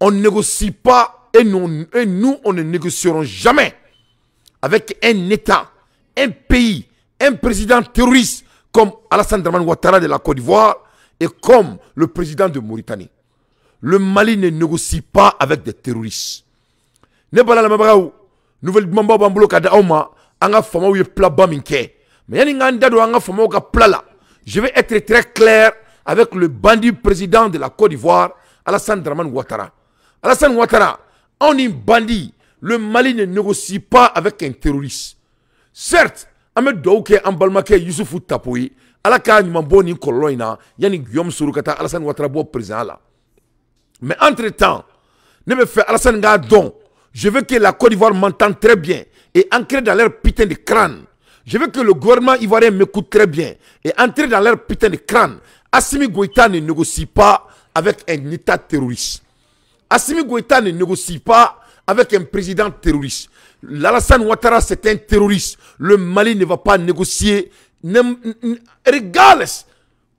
On ne négocie pas et nous, on ne négocierons jamais avec un État, un pays, un président terroriste comme Alassane Dramane Ouattara de la Côte d'Ivoire et comme le président de Mauritanie. Le Mali ne négocie pas avec des terroristes. Ne bala la mabagaw nouvelle dumanba b'an bolo ka di aw ma. An ka faamaw ye plan ba min kɛ, mais yani n k'an da don an ka faamaw ka plan la, je vais être très clair avec le bandit président de la Côte d'Ivoire, Alassane Dramane Ouattara. Alassane Ouattara, anw ni bandit, le Mali ne négocie pas avec un terroriste. Certes, an bɛ dugawu kɛ an balimakɛ Yusufu Tapo ye, Ala k'a ɲuman bɔ nin kɔlɔlɔ in na yanni Guillaume Soro ka taa Alassane Ouattara bɔ président la. Mais entre temps, ne bɛ fɛ Alassane k'a dɔn, je veux que la Côte d'Ivoire m'entende très bien et ancrer dans leur putain de crâne. Je veux que le gouvernement ivoirien m'écoute très bien et entrer dans leur putain de crâne. Assimi Goïta ne négocie pas avec un État terroriste. Assimi Goïta ne négocie pas avec un président terroriste. L'Alassane Ouattara, c'est un terroriste. Le Mali ne va pas négocier, regardless,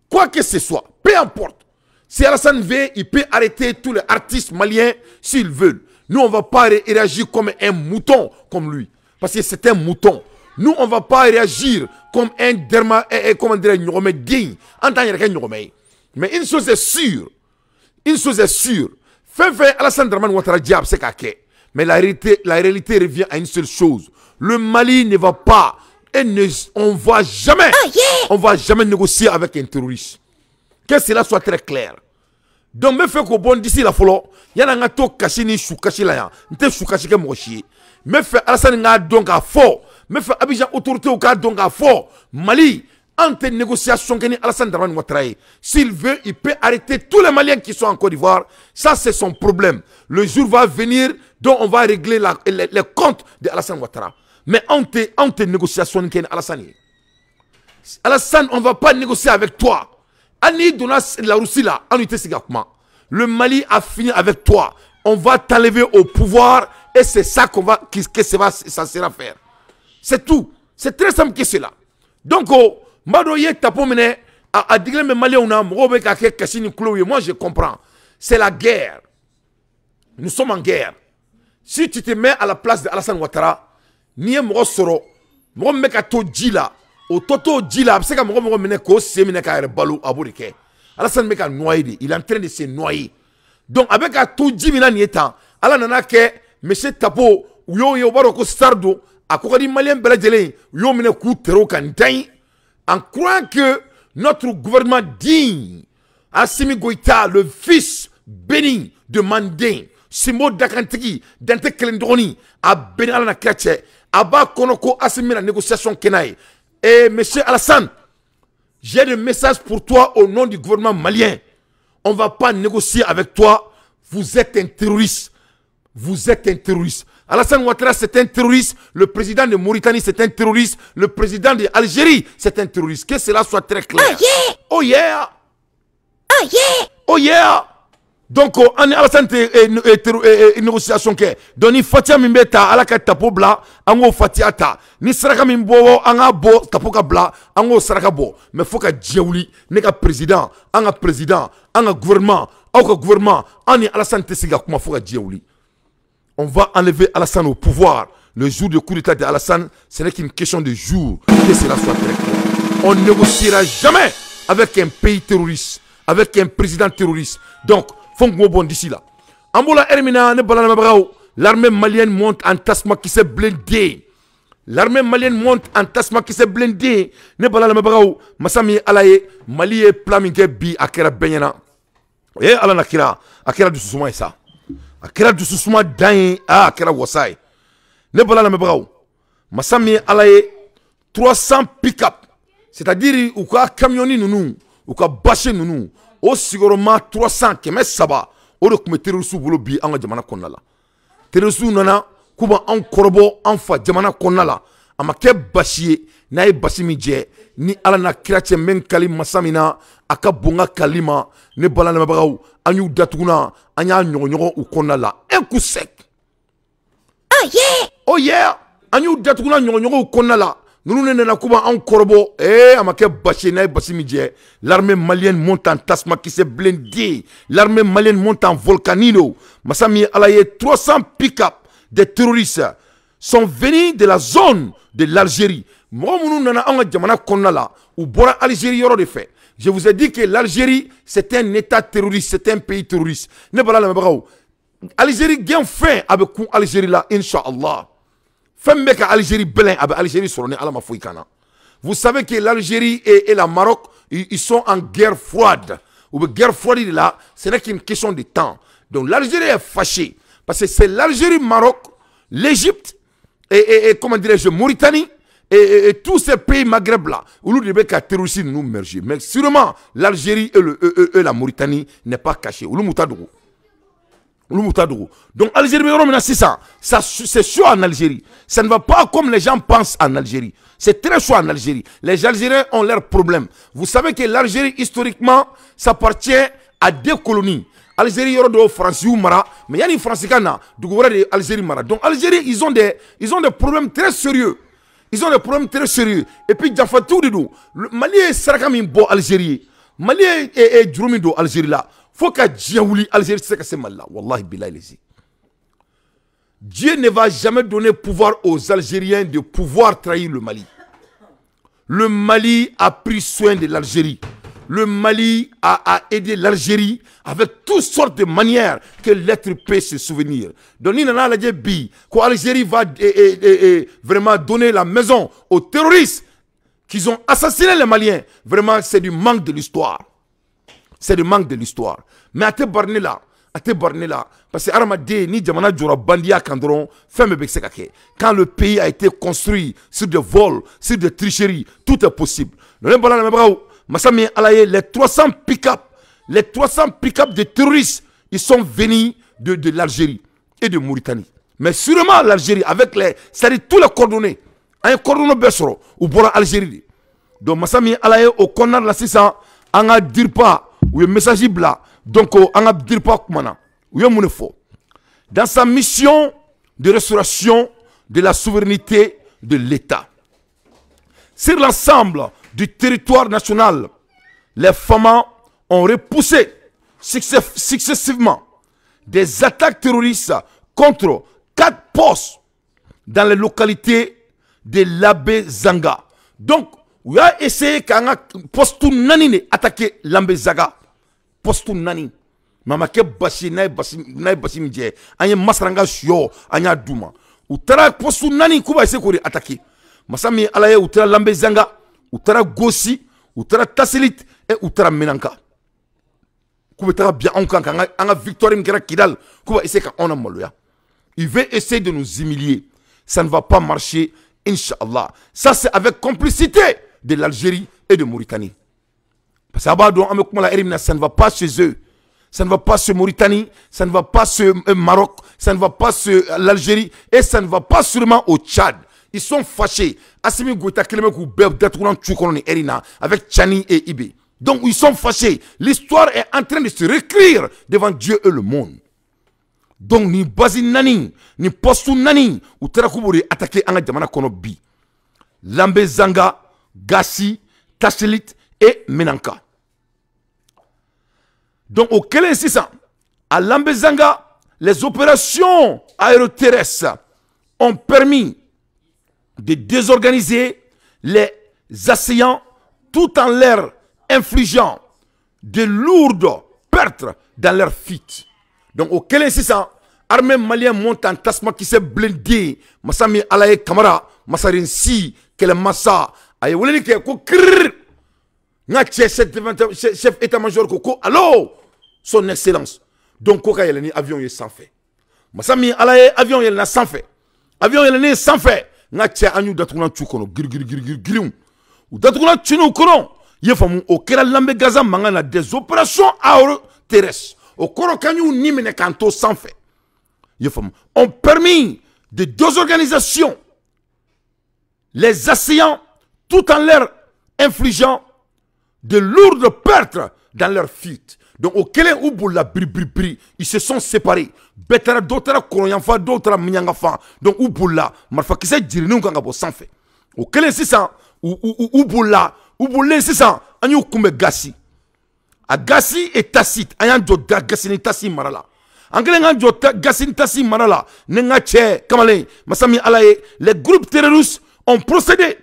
quoi que ce soit, peu importe. Si Alassane veut, il peut arrêter tous les artistes maliens s'ils veulent. Nous, on ne va pas réagir comme un mouton comme lui. Parce que c'est un mouton. Nous, on ne va pas réagir comme un derma, comment dire, digne. En tant que. Mais une chose est sûre. Une chose est sûre. Fait Alassane Dramane Ouattara diable, c'est qu'à. Mais la réalité revient à une seule chose. Le Mali ne va pas et ne, on va jamais, on va jamais négocier avec un terroriste. Que cela soit très clair. Donc, n bɛ fɛ k'o bɔ n disi la fɔlɔ yanni an ka to kasi ni su kasi la yan. N tɛ su kasi kɛ mɔgɔ si ye. N bɛ fɛ Alassane k'a dɔn k'a fɔ, n bɛ fɛ Abidjan autorités k'a dɔn k'a fɔ, Mali, an tɛ négociation kɛ ni Alassane Dramane Ouattara ye. S'il veut, il peut arrêter tous les Maliens qui sont en Côte d'Ivoire. Ça, c'est son problème. Le jour va venir dont on va régler les comptes de Alassane Ouattara. Mais anw tɛ négociation kɛ ni Alassane ye. Alassane, on va pas négocier avec toi. Hali n'i donna la Russie là, an tɛ sigi ka kuma. Le Mali a fini avec toi. On va t'enlever au pouvoir et c'est ça qu'on va, que ça va, ça sera faire. C'est tout. C'est très simple que cela. Donc, oh, n b'a dɔn i ye tapo minɛ a digilen bɛ Maliyɛnw na, mɔgɔw bɛ ka kɛ kasi ni kulow ye. Moi, je comprends. C'est la guerre. Nous sommes en guerre. Si tu te mets à la place de Alassane Ouattara, n'i ye mɔgɔ sɔrɔ, mɔgɔ min bɛ ka to ji la, o tɔ to ji la, a bɛ se ka mɔgɔ mɔgɔ minɛ k'o sen minɛ k'a yɛrɛ balo, a b'o de kɛ. Alassane bɛ ka noyer de, il est en train de se noyer. Donc a bɛ ka to ji min na nin ye tan, Ala nana kɛ monsieur Tapo, u y'o ye, u b'a dɔn ko star don, a ko ka di Maliyɛn bɛɛ lajɛlen ye, u y'o minɛ k'u tɛrɛ o kan dan en croyant que notre gouvernement digne, Assimi Goïta, le fils béni de Manden, Simbo Dakantigi, Dante kelen dɔgɔnin, a bɛɛ ni Ala na kira cɛ, a b'a kɔnɔ ko Assimi bɛna négociation kɛ n'a ye. Et monsieur Alassane, j'ai des messages pour toi au nom du gouvernement malien. On ne va pas négocier avec toi. Vous êtes un terroriste. Vous êtes un terroriste. Alassane Ouattara, c'est un terroriste. Le président de Mauritanie, c'est un terroriste. Le président d'Algérie, c'est un terroriste. Que cela soit très clair. Oh yeah! Oh yeah! Oh yeah! Donc, an ni Alassane tɛ négociation kɛ. Donc, ni fatiya min bɛ ta Ala ka tapo bila, an k'o fatiya ta. Ni saraka min bɔ, an k'a bɔ tapo ka bila, an k'o saraka bɔ. Mais fo ka diɲɛ wuli, ne ka président, an ka président, an ka gouvernement, aw ka gouvernement, an ni Alassane tɛ se ka kuma fo ka diɲɛ wuli. On va enlever Alassane au pouvoir. Le jour du coup d'état de Alassane, ce n'est qu'une question de jour. Que cela soit très clair. On ne négociera jamais avec un pays terroriste, avec un président terroriste. Donc, fo n k'o bɔ disi la. An b'o la ɛri min na, ne balamɛbagaw, l'armée malienne monte en tasuma kisɛ blindé. L'armée malienne monte en tasuma kisɛ blindé. Ne balamɛbagaw, masa min ye Ala ye, Mali ye plan min kɛ bi, a kɛra bɛɛ ɲɛna. O ye Ala na kira, a kɛra dususuma ye sa. A kɛra dususuma dan ye, aa, a kɛra wasa ye. Ne balamɛbagaw, masa min ye Ala ye, 300 pick-up, c'est-à-dire u ka camion ninnu, u ka bâche ninnu, o sigiyɔrɔma 300, 300, o de tun bɛ terroriste bolo bi an ka jamana kɔnɔna la. Terroriste nana k'u b'anw kɔrɔbɔ an fa jamana kɔnɔna la. A ma kɛ basi ye n'a ye basi min jɛ ni Ala na kira cɛ, n bɛ n kali masa min na, a ka bon n ka kali ma. Ne balamɛbagaw, an y'u datuguna, an y'a ɲɔgɔnɲɔgɔn u kɔnɔna la, un coup sec. Oh yeah! Oh yeah! An y'u datuguna ɲɔgɔnɲɔgɔnw kɔnɔna la. Ninnu ne nana k'u b'anw kɔrɔbɔ, ee a ma kɛ basi ye n'a ye basi min jɛ. L'armée malienne monte en tasuma kisɛ blindé, l'armée malienne monte en volcanino. Masa min ye Ala ye, 300 pick-up des terroristes sont venus de la zone de l'Algérie. Mɔgɔ minnu nana anw ka jamana kɔnɔna la, u bɔra Algérie yɔrɔ de fɛ. Je vous ai dit que l'Algérie, c'est un état terroriste, c'est un pays terroriste. Ne bala lamɛnbagaw, Algérie gɛn fɛn a bɛ kun Algérie la, inshallah. Fɛn min bɛ ka Algérie bɛlɛn, a bɛ Algérie sɔrɔ ni Ala ma foyi kan na. Vous savez que l'Algérie et la Maroc, ils sont en guerre froide. U bɛ guerre froide de la, ce n'est qu'une question de temps. Donc l'Algérie est fâchée parce que c'est l'Algérie, Maroc, l'Égypte et comment dirais-je, Mauritanie et tous ces pays Maghreb là, olu de bɛ ka terroristes ninnu merger. Mais sûrement l'Algérie et la Mauritanie n'est pas cachée. Olu m'u ta dogo. Olu m'u ta dogo. Donc Algérie bɛ yɔrɔ min na sisan, ça c'est chaud en Algérie. Ça ne va pas comme les gens pensent en Algérie. C'est très chaud en Algérie. Les Algériens ont leurs problèmes. Vous savez que l'Algérie, historiquement, s'appartient à deux colonies. Algérie yɔrɔ dɔw Faransi y'u mara, mais yanni Faransi ka na, dugu wɛrɛ de ye Algérie mara. Donc Algérie, ils ont des problèmes très sérieux. Ils ont des problèmes très sérieux. Et puis janfatiw de don. Mali ye saraka min bɔ Algérie ye, Mali ye juru min don Algérie la, fo ka diɲɛ wuli, Algérie tɛ se ka se Mali la. Wallahi bilahi lezi. Dieu ne va jamais donner pouvoir aux Algériens de pouvoir trahir le Mali. Le Mali a pris soin de l'Algérie. Le Mali a aidé l'Algérie avec toutes sortes de manières que l'être peut se souvenir. Donc, ni nana lajɛ bi ko Algérie va vraiment donner la maison aux terroristes qui ont assassiné les Maliens. Vraiment, c'est du manque de l'histoire. C'est du manque de l'histoire. Mais a tɛ bari ne la, a tɛ bari ne la. Parce que hadamaden ni jamana jɔra bandiya kan dɔrɔn, fɛn bɛɛ bɛ se ka kɛ. Quand le pays a été construit sur des vols, sur des tricheries, tout est possible. Donc, ne bala lamɛnbagaw, masa min Ala ye, les 300 pick-up, les 300 pick-up de terroristes, ils sont venus de l'Algérie et de Mauritanie. Mais sûrement l'Algérie, avec les, c'est-à-dire tous les coordonnées, an ye coordonnées bɛɛ sɔrɔ, u bɔra Algérie de. Donc masa min Ala ye, o kɔnɔna la sisan, an ka DIRPA, u ye message bila. Donc an ka DIRPA kumana, u ye mun de fɔ? Dans sa mission de restauration de la souveraineté de l'État sur l'ensemble du territoire national, les FAMA ont repoussé successivement des attaques terroristes contre quatre postes dans les localités de Lambé Zanga. Donc, u y'a essayé k'an ka poste naani de attaquer Lambe Zaga. Poste naani. Mais a ma kɛ basi ye n'a ye basi, n'a ye basi min jɛ, an ye masaranga suyɔ, an y'a d'u ma. U taara poste naani k'u b'a essayer k'o de attaquer. Masa min Ala ye, u taara Lambe Zanga, u taara Gosi, u taara Tasilit et u taara Menaka. K'u bɛ taga bin anw kan k'an ka an ka victoire min kɛra Kidal, k'u b'a essayer ka anw maloya. Il veut essayer de nous humilier. Ça ne va pas marcher, Inch'Allah. Ça, c'est avec complicité de l'Algérie et de Mauritanie. Parce que b'a dɔn an bɛ kuma la heure min na, ça ne va pas chez eux. Ça ne va pas chez Mauritanie, ça ne va pas chez Maroc, ça ne va pas chez l'Algérie et ça ne va pas sûrement au Tchad. Ils sont fâchés. Assimi Goïta kɛlen bɛ k'u bɛɛ datugulan tu kɔnɔ nin heure in na avec Tchani et IB. Donc ils sont fâchés. L'histoire est en train de se réécrire devant Dieu et le monde. Donc ni base naani, ni poste naani, u taara k'u b'o de attaquer an ka jamana kɔnɔ bi. Lambe Zanga, Gassi, Tasselit et Menanka. Donc o kɛlen sisan, à Lambé Zanga, les opérations aéroterrestres ont permis de désorganiser les assaillants tout en leur infligeant de lourdes pertes dans leur fuite. Donc o kɛlen sisan, armée malienne monte en tasuma kisɛ blindé. Masa min Ala ye, Kamara Masarin si kɛlɛmasa, a ye weleli kɛ ko kiriri, n ka cɛ chef état-major ko ko allo, son excellence. Donc ko ka yɛlɛ ni avion ye sanfɛ. Masa min Ala ye, avion yɛlɛnna sanfɛ. Avion yɛlɛnnen sanfɛ, n ka cɛ, an y'u datugulan cu kɔnɔ girigirigiri girinw, u datugulan cunw kɔnɔ. I ye faamu, o kɛra Lambe Gaza mankan na, des opérations aéroterrestres, o kɔrɔ k'an y'u ni minɛ k'an to sanfɛ. I ye faamu, ont permis de désorganisation les assaillants tout en leur infligeant de lourdes pertes dans leur fuite. Donc o kɛlen, u bolila biri biri biri, ils se sont séparés. Bɛɛ taara, dɔw taara kɔrɔnyanfan, dɔw taara miɲanka fan. Donc u bolila marifakisɛ jirininw kan ka bɔ sanfɛ. O kɛlen sisan, u bolila, u bolilen sisan, an y'u kunbɛn Gasi. A Gasi et Tassit, an y'an jɔ Gasi ni Tassi mara la. An kɛlen k'an jɔ Gasi ni Tassi mara la, ni n ka cɛ kamalen, masa min Ala ye, les groupes terroristes ont procédé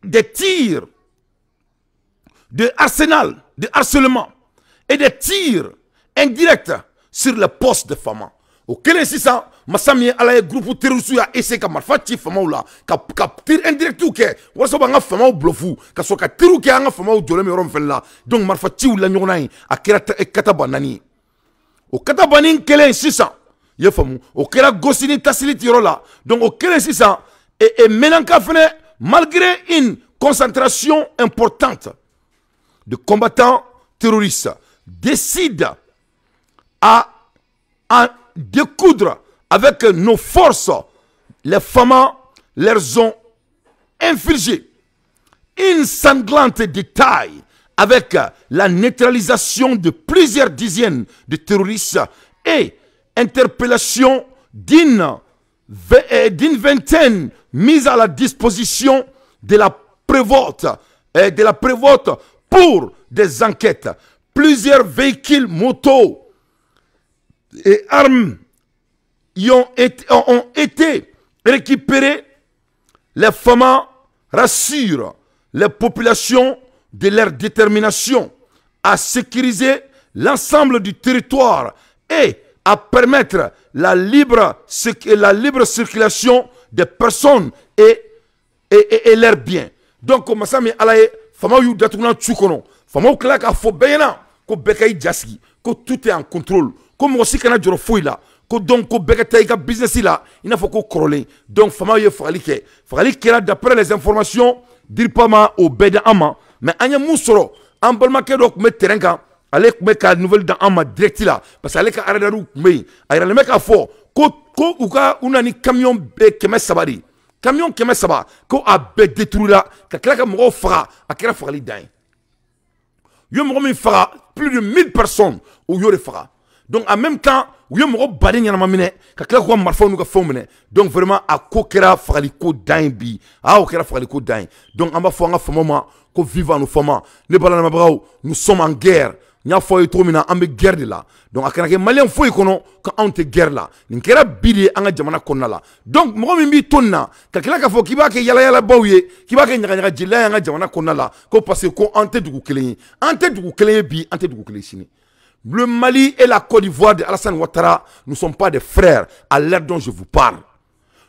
des tirs de arsenal, de harcèlement et des tirs indirects sur les postes de FAMa. O kɛlen sisan, masa min ye Ala ye, groupe terroriste y'a essayé ka marifa ci famaw la, ka tir indirect kɛ walasa b'an ka famaw bluff, ka sɔrɔ ka tirw kɛ an ka famaw jɔlen bɛ yɔrɔ min fɛnɛ la. Donc marifa ciw la ɲɔgɔnna ye, a kɛra kataba 4 ye. O katabanin kɛlen sisan, i ye faamu, o kɛra Gosi ni Tassiliti yɔrɔ la. Donc o kɛlen sisan, et Menaka fɛnɛ, malgré une concentration importante de combattants terroristes, décide à en découdre avec nos forces. Les FAMa leur ont infligé une sanglante détail avec la neutralisation de plusieurs dizaines de terroristes et interpellation d'une vingtaine mise à la disposition de la prévote pour des enquêtes. Plusieurs véhicules motos et armes y ont été récupérés. Les FAMa rassurent les populations de leur détermination à sécuriser l'ensemble du territoire et à permettre la libre circulation des personnes et leurs biens. Donc, masa min Ala ye, famaw y'u datugulan cu kɔnɔ, famaw tila k'a fɔ bɛɛ ɲɛna ko bɛɛ ka i jasigi, ko tout est en contrôle, ko mɔgɔ si kana jɔrɔ foyi la, ko donc ko bɛɛ ka taa i ka business la i n'a fɔ ko kɔrɔlen. Donc famaw ye fagali kɛ, fagali kɛra d'après les informations DIRPA ma o bɛɛ di an ma. Mais an ye mun sɔrɔ, an balimakɛ dɔ tun bɛ terrain kan, ale tun bɛ ka nouvelle di an ma direct la, parce que ale ka radar tun bɛ yen. A yiralen bɛ k'a fɔ ko u ka u na ni camion 300 de ye, camion 300, ko a bɛɛ détruira, ka tila ka mɔgɔw faga. A kɛra fagali dan ye. U ye mɔgɔ min faga, plus de 1000 personnes, u y'o de faga. Donc en même temps, u ye mɔgɔ baden ɲɛnama minɛ, ka tila k'u ka marifaw n'u ka fɛnw minɛ. Donc vraiment, a ko kɛra fagaliko dan ye bi. A o kɛra fagaliko dan ye. Donc an b'a fɔ an ka famaw ma ko vive nos FAMa. Ne balimaw, nous sommes en guerre. N y'a fɔ aw ye cogo min na, an bɛ guerre de la. Donc a kana kɛ malien foyi kɔnɔ ko anw tɛ guerre la. Nin kɛra bi de ye an ka jamana kɔnɔna la. Donc mɔgɔ min b'i to nin na ka tila k'a fɔ k'i b'a kɛ yalayalabaw ye, k'i b'a kɛ ɲagaɲagajilila ye an ka jamana kɔnɔna la, ko parce que ko an tɛ dugu kelen ye, an tɛ dugu kelen ye bi, an tɛ dugu kelen ye sini. Le Mali et la Côte d'Ivoire de Alassane Ouattara ne sont pas des frères à l'heure dont je vous parle.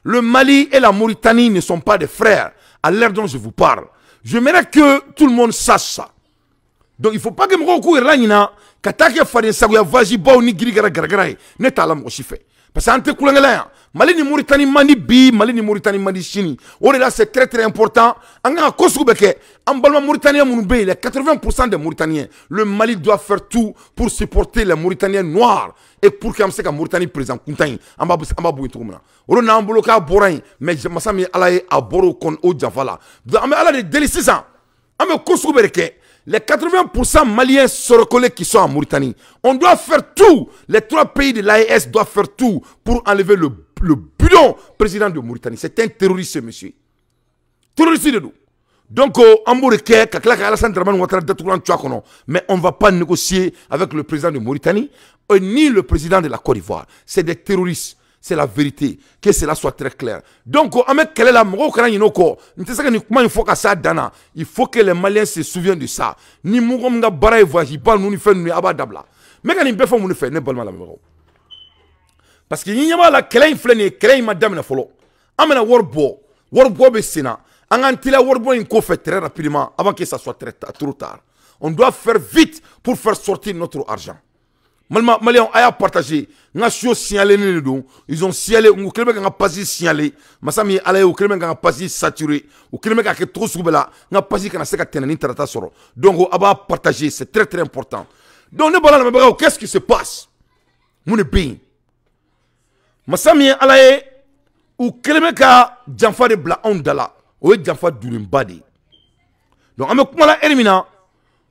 Le Mali et la Mauritanie ne sont pas des frères à l'heure dont je vous parle. J'aimerais que tout le monde sache ça. Donc il ne faut pas que mɔgɔw k'u yɛrɛ laɲina ka taa kɛ faden sagoya voyage baw ni girigara garagara ye. Ne t'a la mɔgɔ si fɛ, parce que an tɛ kulonkɛ la yan. Mali ni Mauritanie man di bi, Mali ni Mauritanie man di sini. O de la, c'est très très important, an kan ka ko sugu bɛɛ kɛ. An balima Mauritaniens minnu bɛ yen, les 80% des Mauritaniens, le Mali doit faire tout pour supporter les Mauritaniens noirs et pour que an bɛ se ka Mauritanie président kuntan in, an b'a bɔ yen cogo min na. O de n'an bolo k'a bɔra yen, mais masa min Ala ye, a bɔra o kɔnɔ, o janfa la. Donc an bɛ Ala de deli sisan, an bɛ ko sugu bɛɛ de kɛ. Les 80% Maliens sorokolés qui sont en Mauritanie, on doit faire tout. Les 3 pays de l'AES doivent faire tout pour enlever le bidon président de Mauritanie. C'est un terroriste, ce monsieur. Terroriste de nous. Donc, an b'o de kɛ ka tila ka Alassane Dramane Ouattara datugulan tu a kɔnɔ. Mais on ne va pas négocier avec le président de Mauritanie ni le président de la Côte d'Ivoire. C'est des terroristes. C'est la vérité. Que cela soit très clair. Donc, an bɛ kɛlɛ la, mɔgɔw kana ɲinɛ o kɔ. N tɛ se ka nin kuma in fɔ ka s'a dan na. Il faut que les Maliens se souviennent de ça. Ni mɔgɔ min ka baara ye voyage ba ninnu ni fɛn ninnu ye, a b'a dabila. N bɛ ka nin bɛɛ fɔ mun de fɛ, ne balima lamɛnbagaw? Parce que ni ɲɛ b'a la, kɛlɛ in filɛ nin ye, kɛlɛ in ma daminɛ fɔlɔ. An bɛna wari bɔ, wari bɔ bɛ sen na. An k'an teliya wari bɔ in kɔfɛ très rapidement avant que ça soit très trop tard. On doit faire vite pour faire sortir notre argent. Maliens, a y'a partagé. N ka so signalé ne de don. Ils ont signalé, u kɛlen bɛ ka n ka page signalé. Masa min ye Ala ye, u kɛlen bɛ ka n ka page saturé. U kɛlen bɛ k'a kɛ cogo sugu bɛɛ la, n ka page kana se ka tɛnɛ ni tarata sɔrɔ. Donc a b'a partagé, c'est très très important. Donc ne bɔra lamɛnbagaw, qu'est-ce qui se passe? Mun de bɛ yen? Masa min ye Ala ye, u kɛlen bɛ ka janfa de bila anw da la. O ye janfa duurenba de ye. Donc an bɛ kuma la heure min na,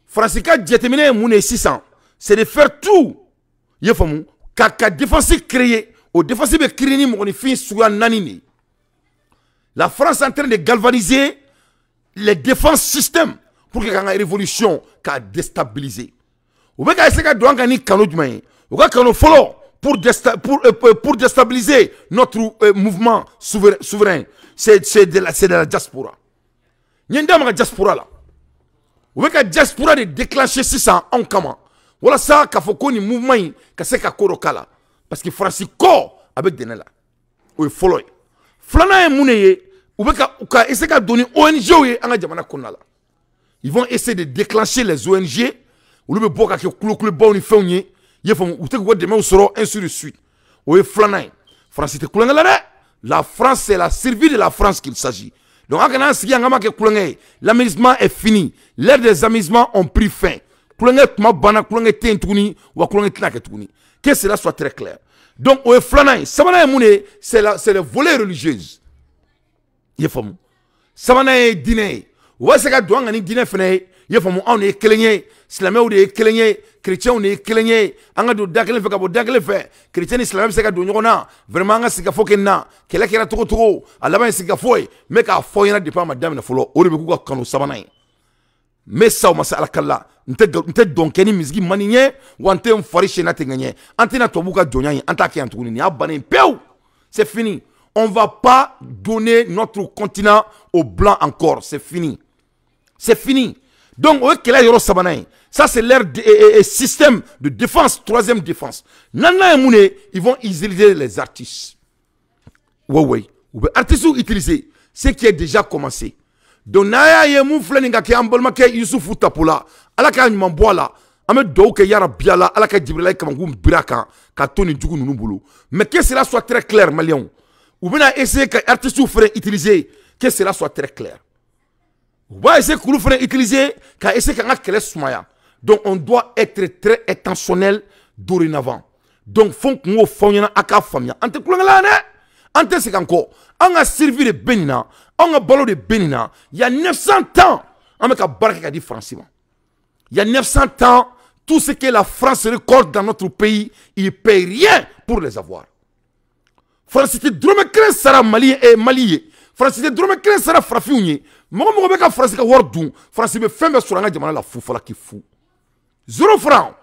Faransi ka jateminɛ ye mun de ye sisan? C'est de faire tout, i ye faamu, ka défense créer. O défense bɛ créer ni mɔgɔninfin suguya 4 de ye. La France est en train de galvaniser les défenses systèmes pour que la révolution k'a déstabiliser. U bɛ ka essayer ka don an kan ni canaux jumɛn ye? U ka canaux fɔlɔ pour déstabiliser notre mouvement souverain, c'est de la diaspora. N ye n da maga diaspora la. U bɛ ka diaspora de déclencher sisan anw kama, walasa k'a fɔ ko nin mouvement in ka se ka ko dɔ k'a la, parce que Faransi kɔ a bɛ dɛnɛ la. O ye fɔlɔ ye. Filanan ye mun de ye? U bɛ ka essayer ka don ni ONG ye an ka jamana kɔnɔna la. Ils vont essayer de déclencher les ONG. Olu bɛ bɔ ka kɛ kulokulebaw ni fɛnw ye, i y'a faamu, u tɛ k'u ka dɛmɛw sɔrɔ, ainsi de suite. O ye filanan ye. Faransi tɛ kulonkɛ la dɛ. La France, c'est la survie de la France qu'il s'agit. Donc an kana an sigi yan k'an b'a kɛ kulonkɛ ye. L'amusement est fini, l'ère des amusements ont pris fin. Kulonkɛ tuma banna, kulonkɛ tɛ yen tuguni, wa kulonkɛ tɛna kɛ tuguni. Que cela soit très clair. Donc o ye filanan ye. Sabanan ye mun de ye? C'est le volet religieuse, i y'a faamu. Sabanan ye diinɛ ye. U b'a se ka don an kan ni diinɛ fana ye, i y'a faamu. Anw de ye kelen ye, silamɛw de ye kelen ye, chrétiens de ye kelen ye. An ka don da kelen fɛ ka bɔ da kelen fɛ. Chrétien ni silamɛ bɛ se ka don ɲɔgɔn na. Vraiment, an ka sigikafɔ kɛ nin na. Kɛlɛ kɛra cogo cogo, a laban ye sigikafɔ ye. N bɛ k'a fɔ ɲɛna depuis a ma daminɛ fɔlɔ, o de bɛ k'u ka canaux sabanan ye. N bɛ sa o ma se Ala kala. N tɛ dɔn kɛ ni misigi man di ɲɛ, wa n tɛ n fari siyɛn n'a tɛ n ɲɛ. An tɛna tubabuw ka jɔnya ye, an t'a kɛ yan tuguni. Nin y'a bannen pewu, c'est fini. On va pas donner notre continent aux Blancs encore. C'est fini, c'est fini. Donc o ye kɛlɛ yɔrɔ sabanan ye. Ça, c'est leur système de défense, troisième défense. Naaninan ye mun ye? Ils vont utiliser les artistes. Ouais, u bɛ artistes utiliser, ce qui est déjà commencé. Donc n'a y'a ye mun filɛ nin ka kɛ an balimakɛ Yusufu Tapo la, Ala k'a ɲuman bɔ a la. An bɛ dugawu kɛ, yarabi Ala, Ala ka Jibirila kamakun biri a kan ka to nin jugu ninnu bolo. Mais que cela soit très clair, Maliyɛnw, u bɛna essayer ka artistes fɛnɛ utiliser. Que cela soit très clair, u b'a essayer k'olu fɛnɛ utiliser ka essayer k'an ka kɛlɛ sumaya. Donc on doit être très intentionnel dorénavant. Donc fo n kun k'o fɔ aw ɲɛna, a k'a faamuya. An tɛ kulonkɛ la yan dɛ, an tɛ segin an kɔ. An ka survie de bɛ nin na, anw ka balo de bɛ nin na. Il y a 900 ans, an bɛ ka baara kɛ ka di Faransi ma. Il y a 900 ans, tout ce que la France récolte dans notre pays, il ne paye rien pour les avoir. Faransi tɛ dɔrɔmɛ kelen sara Mali Mali ye. Faransi tɛ dɔrɔmɛ kelen sara farafinw ye. Mɔgɔ mɔgɔ bɛ ka Faransi ka wari dun, Faransi bɛ fɛn bɛɛ sɔrɔ an ka jamana la fu falaki fu, zéro franc.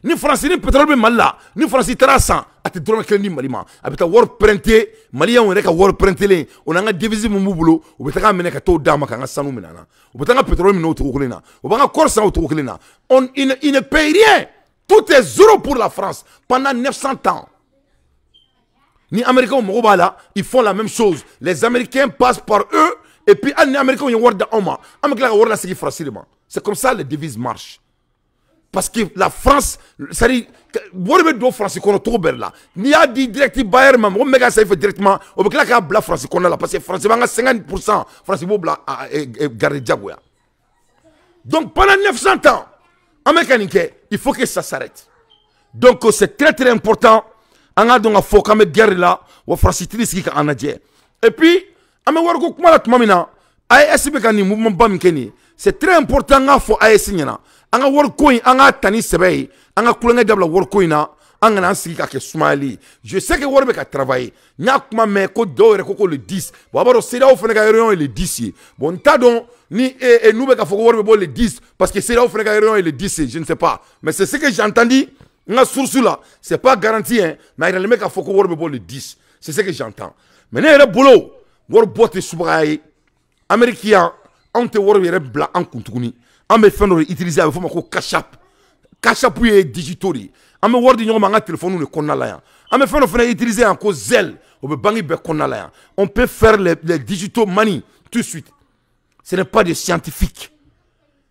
Ni Faransi ni pétrole bɛ Mali la, ni Faransi taara san, a tɛ dɔrɔmɛ kelen di Mali ma. A bɛ taa wari prêter. Maliyɛnw yɛrɛ ka wari prêter, o n'an ka devise min b'u bolo, u bɛ taga minɛ ka t'o d'a ma k'an ka sanu minɛ an na. U bɛ taa an ka pétrole minɛ o cogo kelen na, u b'an ka kɔɔri san o cogo kelen na. On il ne paye rien, tout est zéro pour la France pendant 900 ans. Ni Américains mago b'a la, ils font la même chose. Les Américains passent par eux et puis hali ni Américains ye wari di anw ma, an bɛ tila ka wari lasegin Faransi de ma. C'est comme ça les devises marchent, parce que la France, c'est-à-dire wari bɛ don Faransi kɔnɔ cogo bɛɛ la. N'i y'a di direct bailleur ma, mɔgɔ min bɛ ka san i fɛ directement, o bɛ tila k'a bila Faransi kɔnɔna la, parce que Faransi b'an ka 50 %, Faransi b'o bila garde diyagoya. Donc pendant 900 ans, an bɛ ka nin kɛ. Il faut que ça s'arrête. Donc c'est très très important. An k'a dɔn k'a fɔ k'an bɛ guerre la, wa Faransi tɛ sigi k'an lajɛ. Et puis an bɛ wariko kuma la tuma min na, AES bɛ ka nin mouvement ba min kɛ nin ye, c'est très important. An k'a fɔ AES ɲɛna, an ka wariko in, an k'a ta ni sɛbɛ ye, an ka kulonkɛ dabila wariko in na. An kana an sigi ka kɛ sumayali ye. Je sais que wari bɛ ka travailler. N y'a kuma mɛn ko dɔw yɛrɛ ko le 10. Bon, a b'a dɔn CEDEAO fana ka réunion ye le 10 ye. Bon, n t'a dɔn ni n'u bɛ ka fɔ ko wari bɛ bɔ le 10 parce que CEDEAO fana ka réunion ye le 10 ye, je ne sais pas, mais c'est ce que j'ai entendu n ka source la. C'est pas garanti hein, mais a yiralen bɛ k'a fɔ ko wari bɛ bɔ le 10, c'est ce que j'entends. Mais ne yɛrɛ bolo, wari bɔ tɛ subagaya ye. Amérique yan, anw tɛ wari yɛrɛ bila an kun tuguni. An bɛ fɛn dɔ de utiliser, a bɛ f'o ma ko Cash App. Cash App ye digitaux de ye. An bɛ wari di ɲɔgɔn ma an ka téléphone de kɔnɔna la yan. An bɛ fɛn dɔ fana utiliser yan ko Zelle, o bɛ banque bɛɛ kɔnɔna la yan. On peut faire les digitaux money tout de suite. Ce n'est pas des scientifiques.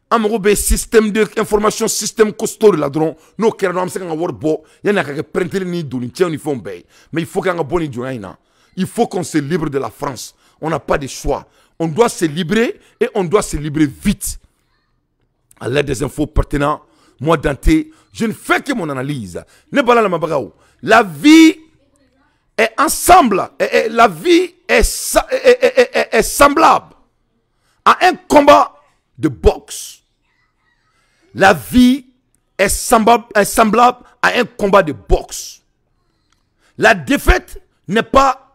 An mago bɛ système de information, système costaud de la dɔrɔn. N'o kɛra dɔrɔn, an bɛ se k'an ka wari bɔ yanni a ka kɛ printer ni doni cɛw ni fɛnw bɛɛ ye. Mais il faut k'an ka bɔ nin jɔnya in na. Il faut qu'on se libre de la France. On n'a pas de choix, on doit se libérer et on doit se libérer vite. À l'aide des infos pertinentes, moi Dante, je ne fais que mon analyse. Ne bala la mabagaw. La vie est ensemble, la vie est semblable à un combat de boxe. La vie est semblable à un combat de boxe. La défaite n'est pas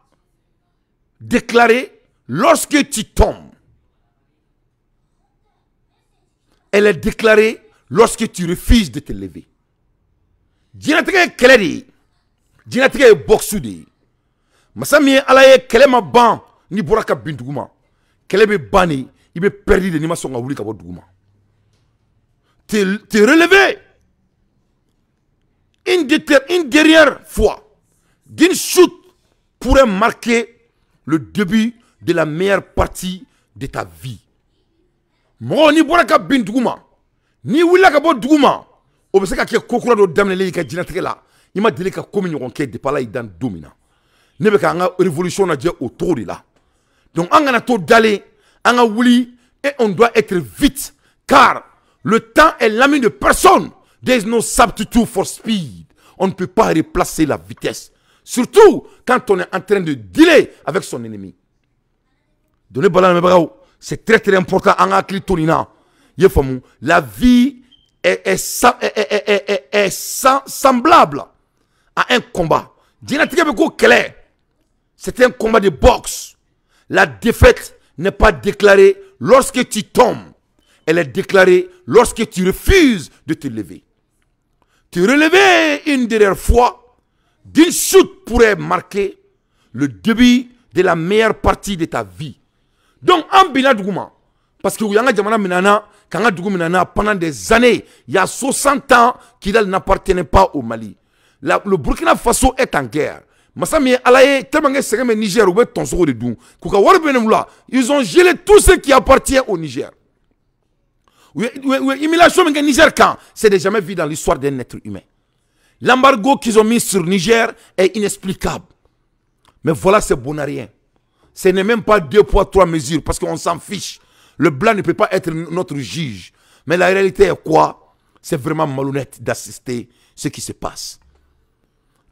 déclarée lorsque tu tombes. Elle est déclarée lorsque tu refuses de te lever. Diɲɛlatigɛ ye kɛlɛ de ye. Diɲɛlatigɛ ye boxe de ye. Masa min ye Ala ye, kɛlɛ ma ban n'i bɔra ka bin duguma. Kɛlɛ bɛ ban de, i bɛ perdu de n'i ma sɔn ka wuli ka bɔ duguma. Te relever une dernière fois d'une chute pourrait marquer le début de la meilleure partie de ta vie. Mɔgɔ n'i bɔra ka bin duguma, n'i wulila ka bɔ duguma, o bɛ se ka kɛ ko kura dɔ daminɛlen i ka diɲɛlatigɛ la. I ma deli ka ko min ɲɔgɔn kɛ depuis Ala y'i dan don min na. Ne bɛ k'an ka révolution lajɛ o cogo de la. Donc an kana to dalen, an ka wuli, et on doit être vite, car le temps est l'ami de personne. There is no substitute for speed. On ne peut pas replacer la vitesse, surtout quand on est en train de dealer avec son ennemi. Donner bala lamɛnbagaw, c'est très très important an ka hakili to nin na. I ye faamu, la vie est semblable à un combat. Diɲɛlatigɛ bɛ ko kɛlɛ. C'est un combat de boxe. La défaite n'est pas déclarée lorsque tu tombes. Elle est déclarée lorsque tu refuses de te lever. Te relever une dernière fois d'une chute pourrait marquer le début de la meilleure partie de ta vie. Donc, an binna duguma, parce que u y'an ka jamana minɛ an na, k'an ka dugu minɛ an na pendant des années, il y a 60 ans, Kidal n'appartenait pas au Mali. Le Burkina Faso est en guerre. Masa min ye Ala ye, tellement que sɛgɛn bɛ Niger, u bɛ tɔnsogo de dun. K'u ka wari bɛ ne la, ils ont gelé tout ce qui appartient au Niger. U ye humiliation min kɛ Niger kan, c'est de jamais vu dans l'histoire d'un être humain. L'embargo qu'ils ont mis sur Niger est inexplicable. Mais voilà, c'est bonarien. Ce n'est même pas deux poids, trois mesures, parce qu'on s'en fiche. Le blanc ne peut pas être notre juge. Mais la réalité est quoi? C'est vraiment malhonnête d'assister ce qui se passe.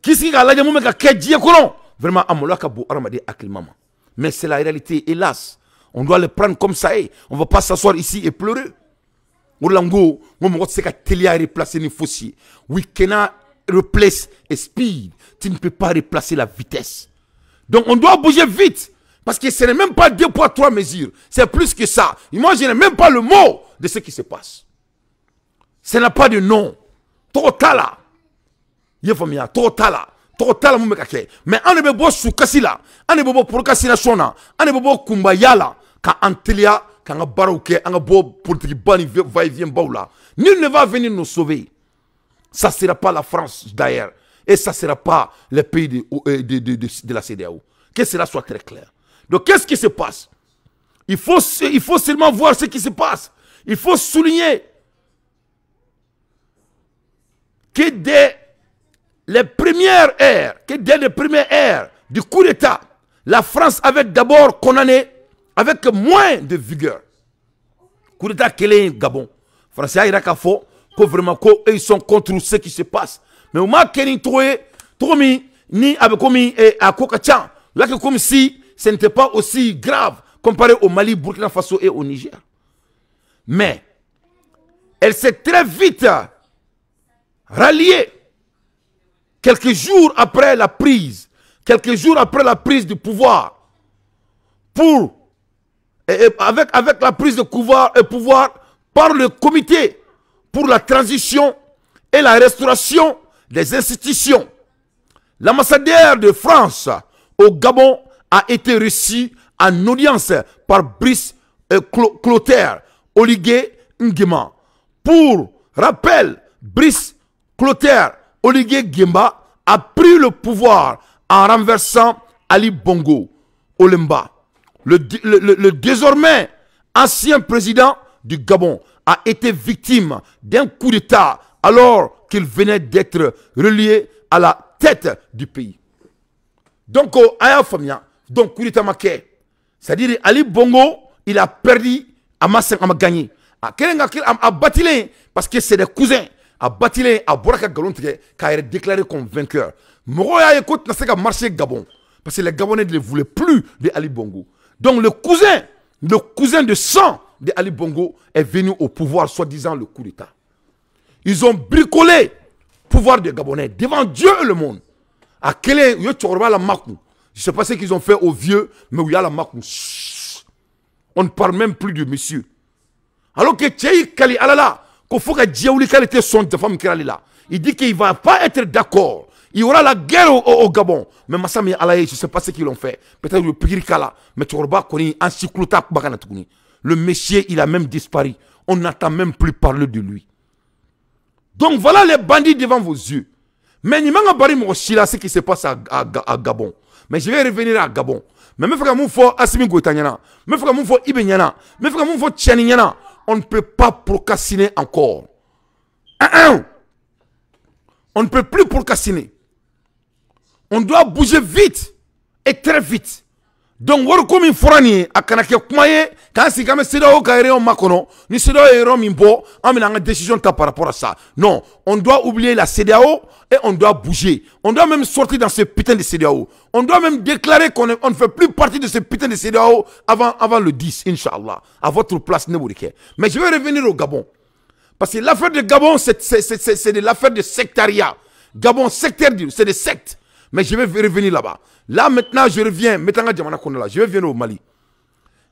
K'i k'a lajɛ mun bɛ ka kɛ diɲɛ kɔnɔ, vraiment a maloya ka bon hadamaden hakilima ma. Mais c'est la réalité, hélas. On doit le prendre comme ça est. On va pas s'asseoir ici et pleurer. O de la n ko mɔgɔ tɛ se ka teliya replacer ni fosi ye. We cannot replace a speed. Tu ne peux pas replacer la vitesse. Donc on doit bouger vite. Parce que ce n'est même pas deux poids, trois mesures. C'est plus que ça. Et moi, je n'ai même pas le mot de ce qui se passe. Ce n'a pas de nom. Tɔgɔ t'a la. I ye faamuya, tɔgɔ t'a la. Tɔgɔ t'a la mun bɛ ka kɛ. Mais an de bɛ bɔ sukasi la. An de bɛ bɔ procrastination na. An de bɛ bɔ kunbaya la. Ka an teliya, k'an ka baaraw kɛ, an ka bɔ politique ba ni va-et-vient baw la. Nul ne va venir nous sauver. Ça ne sera pas la France d'ailleurs. Et ça ne sera pas les pays de la CEDEAO. Que cela soit très clair. Donc qu'est-ce qui se passe? Il faut seulement voir ce qui se passe. Il faut souligner que dès les premières heures, que dès les premières heures du coup d'État, la France avait d'abord condamné avec moins de vigueur. Coup d'État kɛlen Gabon. Français y'a yira k'a fɔ ko vraiment ko eux, ils sont contre ce qui se passe. Mais u m'a kɛ ni cogo ye, cogo min ni a bɛ komi a ko ka ca. U y'a kɛ comme si ce n'était pas aussi grave comparé au Mali, Burkina Faso et au Niger. Mais elle s'est très vite ralliée quelques jours après la prise, quelques jours après la prise du pouvoir, et avec la prise de pouvoir par le comité pour la transition et la restauration des institutions. L'ambassadeur de France au Gabon a été reçu en audience par Brice Clotaire Oligui Nguema. Pour rappel, Brice Clotaire Oligui Nguema a pris le pouvoir en renversant Ali Bongo Olemba. Le désormais ancien président du Gabon a été victime d'un coup d'État alors qu'il venait d'être relié à la tête du pays. Donc, a y'a faamuya, donc coup d'État ma kɛ. C'est-à-dire Ali Bongo, il a perdu, a ma a ma gagné. A kɛlen ka kɛ a batilen, parce que c'est des cousins. A batilen, a bɔra ka nkalon tigɛ k'a yɛrɛ déclarer comme vainqueur. Mɔgɔw y'a ye ko tɛna se ka marcher Gabon parce que les Gabonais ne voulaient plus de Ali Bongo. Donc le cousin de sang de Ali Bongo est venu au pouvoir, soi-disant le coup d'État. Ils ont bricolé le pouvoir des Gabonais devant Dieu et le monde. A kɛlen, u ye cɛkɔrɔba la makun. Je sais pas ce qu'ils ont fait aux vieux, mais où il y a la marque. On ne parle même plus de monsieur. Alors que cɛ y'i kali Ala la ko fo ka diɲɛ wuli k'ale tɛ sɔn jafa min kɛra ale la. Il dit qu'il va pas être d'accord. Il y aura la guerre au Gabon. Mais masa min Ala ye, je sais pas ce qu'ils ont fait. Peut-être le pikiri k'a la. Mais cɛkɔrɔba kɔni an si tulo t'a kumakan na tuguni. Le monsieur, il a même disparu. On n'entend même plus parler de lui. Donc voilà les bandits devant vos yeux. Mais ni man ka bari mɔgɔ si la ce qui se passe à Gabon. Mais je vais revenir à Gabon. Mais n bɛ fɛ ka mun fɔ Assimi Goïta ɲɛna, n bɛ fɛ ka mun fɔ Ibe ɲɛna, n bɛ fɛ ka mun fɔ Tiani ɲɛna. On ne peut pas procrastiner encore. Un, on ne peut plus procrastiner. On doit bouger vite et très vite. Donc wariko min fɔra nin ye, a kana kɛ kuma ye k'an sigi k'an bɛ CEDEAO ka réunion makɔnɔ. Ni CEDEAO ye yɔrɔ min bɔ, an bɛna an ka décision ta par rapport à ça. Non, on doit oublier la CEDEAO et on doit bouger. On doit même sortir dans ce putain de CEDEAO. On doit même déclarer qu'on ne fait plus partie de ce putain de CEDEAO avant le 10, Inch'Allah. À votre place, ne b'o kɛ. Mais je vais revenir au Gabon. Parce que l'affaire de Gabon, c'est de l'affaire de sectariat. Gabon, sectaire, c'est des sectes. Mais je vais revenir là-bas. Là, maintenant, je reviens. Maintenant, jamana kɔnɔ la. Je vais venir au Mali.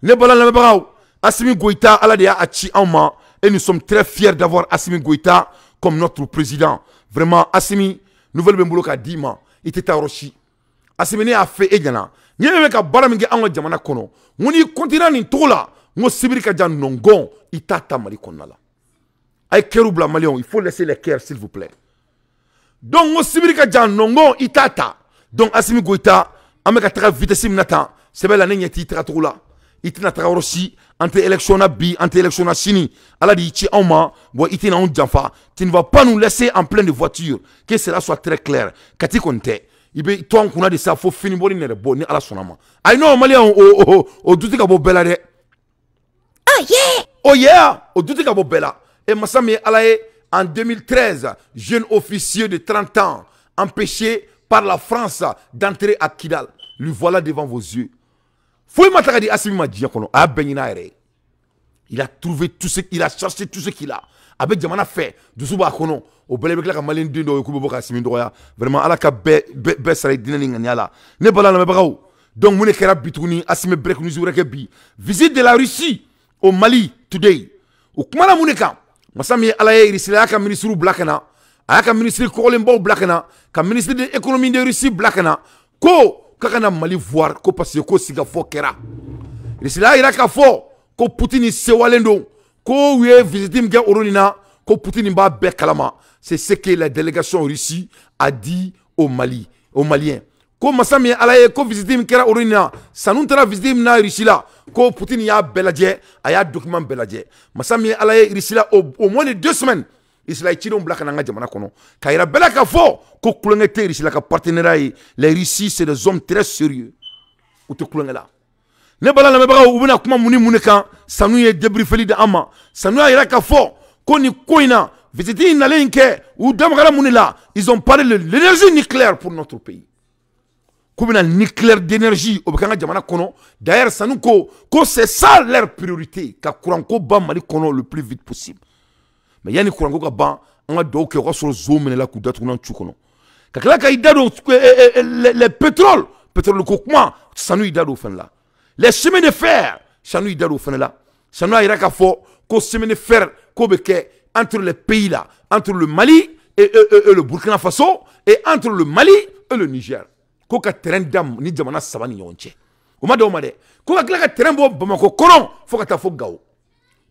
Ne bala lamɛnbagaw, Assimi Goïta, Ala de y'a ci anw ma. Et nous sommes très fiers d'avoir Assimi Goïta comme notre président. Vraiment, Assimi, nouvelle bɛ n bolo k'a d'i ma. I tɛ taa yɔrɔ si. Assimi, ne y'a fɛ e ɲɛna. Ni e bɛ ka baara min kɛ anw ka jamana kɔnɔ, n ko n'i continuera nin cogo la, n ko sibiri ka jan nɔngɔn, i t'a ta Mali kɔnɔna la. A ye kɛriw bila Maliyɛnw, il faut laisser les cœurs, s'il vous plaît. Donc n ko sibiri ka jan nɔngɔn, i t'a ta. Donc Assimi Goïta, an bɛ ka taga vitesse min na tan, sɛbɛ la ne ɲɛ t'i tagacogo la. I tɛna taga yɔrɔ si, an tɛ élection na bi, an tɛ élection na sini. Ala de y'i ci anw ma, bon i tɛna anw janfa. Tu ne vas pas nous laisser en pleine voiture. Que cela soit très clair. Kati kɔni tɛ. I bɛ to an kunna de sa fo fini bɔ ni nɛrɛ bɔ ni Ala sɔnna ma. Ayi non, Maliyɛnw, o du tɛ ka bɔ bɛɛ la dɛ. Oh yeah! Oh yeah! O du tɛ ka bɔ bɛɛ la. Et masa min ye Ala ye, en 2013, jeune officier de 30 ans, empêché par la France d'entrer à Kidal. Lui voilà devant vos yeux. Foyi ma ta ka di Assimi ma diɲɛ kɔnɔ, a y'a bɛɛ ɲini a yɛrɛ ye. Il a trouvé tout ce qu'il a cherché, tout ce qu'il a. A bɛ jamana fɛ, dusu b'a kɔnɔ. O bɛɛ bɛ tila ka Maliyɛn den dɔw ye k'u bɛ bɔ ka Assimi dɔgɔya. Vraiment, Ala ka bɛɛ bɛɛ sara i diinɛ ni ŋaniya la. Ne bala lamɛnbagaw, donc mun de kɛra bi tuguni? Assimi break news wɛrɛ kɛ bi. Visite de la Russie au Mali today. O kumana mun de kan? Masa min ye Ala ye, Russie y'a ka ministre bila ka na. A y'a ka ministre kɔgɔlenbaw bila ka na. Ka ministre de l'économie de Russie bila ka na. Ko k'a ka na Mali voir ko parce que ko sigafɔ kɛra. Russie y'a yira k'a fɔ ko Poutine sewalen don. Ko u ye visite min kɛ o nin na, ko Poutine b'a bɛɛ kalama. C'est ce que la délégation russe a dit au Mali, aux Maliens. Ko masa min ye Ala ye, ko visite min kɛra o nin na, Sanu taara visite min na Russie la, ko Poutine y'a bɛɛ lajɛ, a y'a document bɛɛ lajɛ. Masa min ye Ala ye, Russie la au moins de 2 semaines, Russie la ye cidenw bila ka na an ka jamana kɔnɔ k'a yira bɛɛ la k'a fɔ ko kulonkɛ tɛ Russie la ka partenariat ye. Les Russes, c'est des hommes très sérieux, u tɛ kulonkɛ la. Ne bala lamɛnbagaw, u bɛna kuma mun ni mun de kan? Sanu ye débriefeli di an ma. Sanu y'a yira k'a fɔ ko nin ko in na, visite in nalen kɛ, u damagara mun de la? Ils ont parlé de l'énergie nucléaire pour notre pays, k'u bɛna nucléaire d'énergie, o bɛ kɛ an ka jamana kɔnɔ. D'ailleurs, Sanu ko ko c'est ça leur priorité, ka courant ko ban Mali kɔnɔ le plus vite possible. Mais yanni courant ko ka ban, an ka dugawu kɛ o ka sɔrɔ zo minɛla k'u datugu n'an cu kɔnɔ, ka tila ka i da don les pétrole, pétrole ko kuma, Sanu y'i da don o fɛnɛ la. Les chemins de fer, Sanu y'i da don o fɛnɛ la. Sanu y'a yira k'a fɔ ko chemin de fer ko bɛ kɛ entre les pays là, entre le Mali et le Burkina Faso et entre le Mali et le Niger, ko ka train da ni jamana saba ni ɲɔgɔn cɛ. O ma d'aw ma dɛ. Ko ka tila ka train bɔ Bamakɔ kɔnɔ fo ka taa fo Gawo,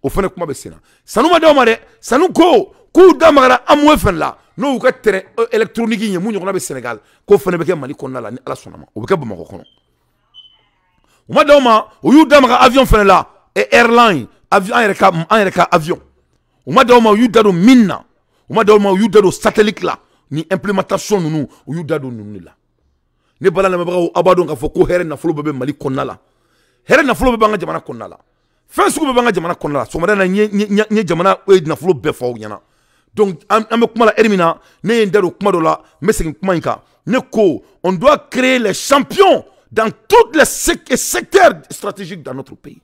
o fana kuma bɛ sen na. Sanu ma d'aw ma dɛ. Sanu ko k'u da magara Amoué fɛnɛ la, n'o y'u ka train électronique ye mun ɲɔgɔnna bɛ Sénégal, k'o fana bɛ kɛ Mali kɔnɔna la ni Ala sɔnna ma, o bɛ kɛ Bamakɔ kɔnɔ. O ma d'aw ma. O y'u da maga avion fɛnɛ la, airline avion, an yɛrɛ ka avion. O ma d'aw ma. U y'u da don min na, o ma d'aw ma. U y'u da don satellite la ni implémentation ninnu, u y'u da don ninnu de la. Ne bala lamɛnbagaw, aw b'a dɔn k'a fɔ ko hɛrɛ nafolo bɛɛ bɛ Mali kɔnɔna la. Hɛrɛ nafolo bɛɛ b'an ka jamana kɔnɔna la. Fɛn sugu bɛɛ b'an ka jamana kɔnɔna la. Sɔgɔmada in na, n ye jamana nafolo bɛɛ fɔ aw ɲɛna. Donc an bɛ kuma la heure min na, ne ye n da don kuma dɔ la, n bɛ segin kuma in kan. Ne ko on doit créer les champions dans tous les secteurs stratégiques dans notre pays.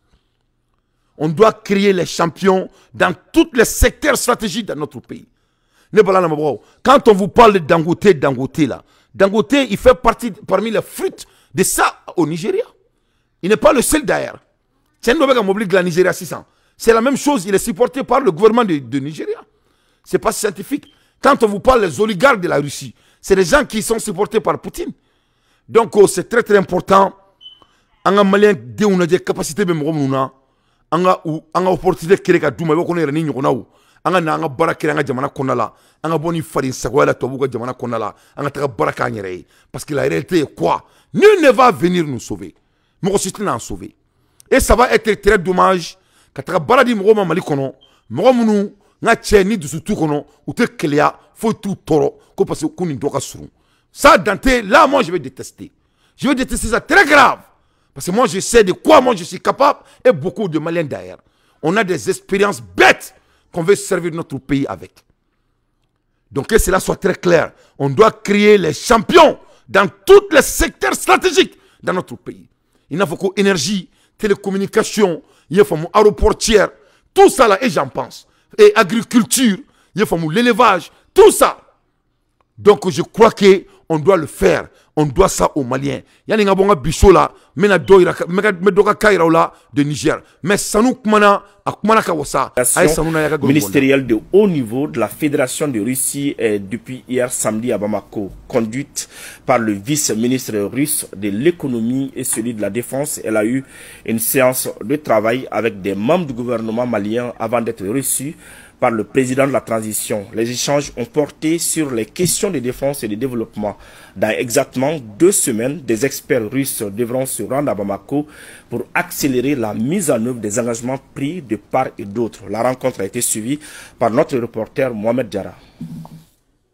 On doit créer les champions dans tous les secteurs stratégiques dans notre pays. Ne bala lamɛnbagaw, quand on vous parle de Dangote, Dangote là, Dangote, il fait partie parmi les fruits de ça au Nigeria. Il n'est pas le seul d'ailleurs. Cɛ dɔ bɛ ka mobili dilan Nigeria sisan. C'est la même chose, il est supporté par le gouvernement de Nigeria. C'est pas scientifique. Quand on vous parle des oligarques de la Russie, c'est des gens qui sont supportés par Poutine. Donc oh, c'est très très important. An ka Malien denw lajɛ, capacité bɛ mɔgɔ minnu na, an ka opportunité créer ka d'u ma. I b'a fɔ ko ne yɛrɛ ni ɲɔgɔnnaw, an ka na an ka baara kɛ an ka jamana kɔnɔna la, an ka bɔ ni faden sagoya la tubabuw ka jamana kɔnɔna la, an ka taga baara k'an yɛrɛ ye. Parce que la réalité est quoi? Nul ne va venir nous sauver. Mɔgɔ si tɛna an sauver. Et ça va être très dommage ka taga baara di mɔgɔw ma Mali kɔnɔ, mɔgɔ minnu, n ka cɛ, ni dusu t'u kɔnɔ, u tɛ keleya, foyi t'u tɔɔrɔ, ko parce que ko nin dɔ ka surun. Ça, Dante, là, moi, je vais détester. Je vais détester ça, très grave, parce que moi, je sais de quoi moi je suis capable, et beaucoup de Maliens d'ailleurs. On a des expériences bêtes qu'on veut servir notre pays avec. Donc que cela soit très clair, on doit créer les champions dans tous les secteurs stratégiques dans notre pays. Il n'a faut que énergie, télécommunication, il faut aéroportière, tout ça là, et j'en pense. Et agriculture, il faut l'élevage, tout ça. Donc je crois qu'on doit le faire. On doit ça aux Maliens. Yani nga bonga biso la, mena do ira me doka kaira la de Niger. Mais sanu kumana a kumana ka wasa. Ay sanu na yaka. Ministériel de haut niveau de la Fédération de Russie est depuis hier samedi à Bamako, conduite par le vice-ministre russe de l'économie et celui de la défense. Elle a eu une séance de travail avec des membres du gouvernement malien avant d'être reçue par le président de la transition. Les échanges ont porté sur les questions de défense et de développement. Dans exactement 2 semaines, des experts russes devront se rendre à Bamako pour accélérer la mise en œuvre des engagements pris de part et d'autre. La rencontre a été suivie par notre reporter Mohamed Diarra.